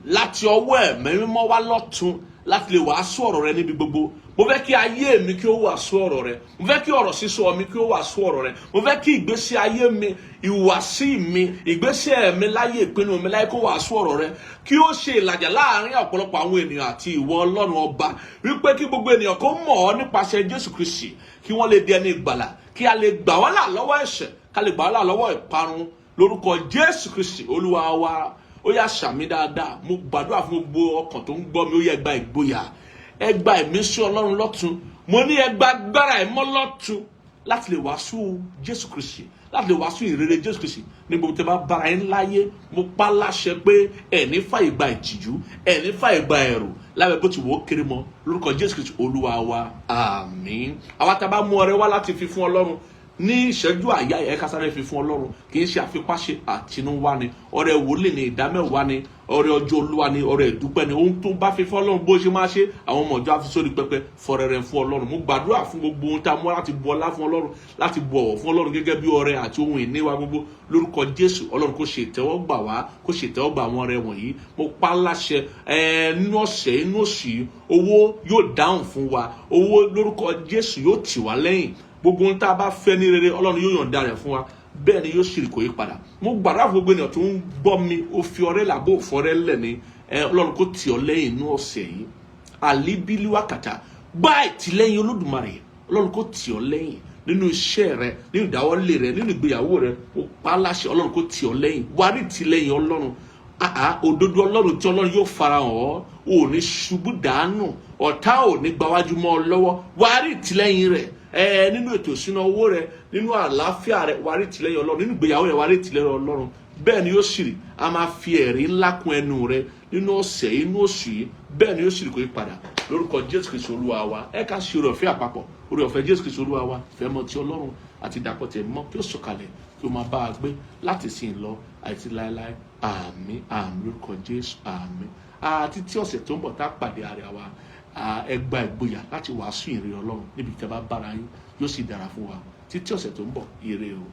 láti ọwọ́ Ẹ̀mí Mímọ́ wá lọ́tun láti lè wàásù ọ̀rọ̀ rẹ níbi gbogbo. Mo fẹ́ kí ayé mi kí ó wàásù ọ̀rọ̀ rẹ. Mo fẹ́ kí ọ̀rọ̀ sísọ mi kí ó wàásù ọ̀rọ̀ rẹ. Mo fẹ́ kí ìgbésí ayé mi, ìhùwàsí mi, ìgbésẹ̀ mi láyé, ìpinnu mi láyé kó wàásù ọ̀rọ̀ rẹ, kí ó ṣe ìlàjà láàrin ọ̀pọ̀lọpọ̀ àwọn ènìyàn àti ìwọ Ọlọ́run ọba, wípé kí gbogbo ènìyàn kó mọ̀ ọ́ nípasẹ̀ Jésù Kristi, kí wọ́n lè di ẹni ìgbàlà, kí a lè gbà wọ́n là lọ́wọ́ ẹ̀ṣẹ̀, ká lè gbà wọ́n là lọ́wọ́ ìparun, lórúkọ Jésù Kristi Olúwa wa." Ó yá, ṣàmín dáadáa. Mo gbàdúrà fún gbogbo ọkàn tó ń gbọ́ mi. Ó yá, gba ìgboyà, ẹ gba ìmísí Ọlọ́run lọ́tun. Mo ní ẹ gba agbára ẹ̀mọ́ lọ́tun láti lè wàásù Jésù Kristi, láti lè wàásù ìrere Jésù Kristi ní gbogbo tẹ́ bá bára yín láyé. Mo pa láṣẹ pé ẹ ní fàyè gba ìtìjú, ẹ ní fàyè gba ẹ̀rù lábẹ́ bó ti wò ó kéré mọ́, lórúkọ Jésù Kristi Olúwa wa. Àmín. Àwa tá a bá mú ọrẹ wá láti fi fún Ọlọ́run ní ìṣẹ́jú àyà ẹ̀, ká sáré fi fún Ọlọ́run. Kì í ṣe àfipáṣe, àtinúwá ni. Ọrẹ wòlíì ni, ìdámẹ́wàá ni, ọrẹ ọjọ́ Olúwa ni, ọrẹ ìdúpẹ́ ni. Ohun tó bá fi fún Ọlọ́run, bó ṣe máa ṣe, àwọn ọmọ ìjọ àfi sórí pẹpẹ fọrẹrẹ fún Ọlọ́run. Mo gbàdúrà fún gbogbo ohun tá a mú láti bu ọlá fún Ọlọ́run, láti bu ọ̀wọ̀ fún Ọlọ́run gẹ́gẹ́ bí ọrẹ àti ohun ìní wa gbogbo, lórúkọ Jésù, Ọlọ́run kó ṣe ìtẹ́wọ́gbà wá, kó ṣe ìtẹ́wọ́gbà àwọn ọrẹ wọ̀nyí. Mo pa láṣẹ ẹ, nínú ọ̀sẹ̀, inú oṣù yìí, owó yóò dáhùn fún wa. Owó, lórúkọ Jésù, yóò tì wá lẹ́yìn. Gbogbo ohun tá a bá fẹ́ ní rere, Ọlọ́run yóò yọ̀ǹda rẹ̀ fún wa. Bẹ́ẹ̀ ni yóò sì rí, kò yí padà. Mo gbàdúrà fún gbogbo ènìyàn tó ń gbọ́ mi. Ó fi ọrẹ làbó òfọrẹ lẹ̀ ni ẹ, Ọlọ́run kó tì ọ́ lẹ́yìn inú ọ̀sẹ̀ yìí. Àlíbílíwákàtà gbá ìtìlẹ́yìn Olódùmarè. Ọlọ́run kó tì ọ́ lẹ́yìn nínú iṣẹ́ rẹ, nínú ìdáwọ́lé rẹ, nínú ìgbéyàwó rẹ. Ó pa á láṣẹ, Ọlọ́run kó tì ọ́ lẹ́yìn. Wàá rí ìtìlẹ́yìn Ọlọ́run. Òdodo Ọlọ́run tí Ọlọ́run yóò farahàn ọ́. Ò ní ṣubú dànù, ọ̀tá ò ní gbáwájú mọ́ ọ lọ́wọ́. Wàá rí ìtìlẹ́yìn rẹ̀ ẹ nínú ètò ìṣúná owó rẹ, nínú àlàáfíà rẹ, wàá rí ìtìlẹ́yìn Ọlọ́run. Nínú ìgbéyàwó rẹ, wàá rí ìtìlẹ́yìn Ọlọ́run. Bẹ́ẹ̀ ni yóò sì rí. A máa fi ẹ̀rí ńlá kún ẹnu rẹ nínú ọ̀sẹ̀, inú oṣù yìí. Bẹ́ẹ̀ ni yóò sì rí, kò yí padà, lórúkọ Jésù Kristu Olúwa wa. Ẹ ká ṣe oore ọ̀fẹ́ àpapọ̀. Oore ọ̀fẹ́ Jésù Kristu Olúwa wa, ìfẹ́ mọ́ ti Ọlọ́run àti ìdàpọ̀ tẹ̀ mọ́ kí ó sọ̀kalẹ̀, kí ó máa bá a gbé láti sìn lọ àti láéláé. Àmín, àmín, lórúkọ Jésù, àmín. Àti tí ọ̀sẹ̀ tó ń bọ̀ tá a pàdé ara wa, ẹ gba ìgboyà láti wàásù ìrere Ọlọ́run níbi tí a bá bára yín. Yóò sì dára fún wa títí ọ̀sẹ̀ tó ń bọ̀. Ire o.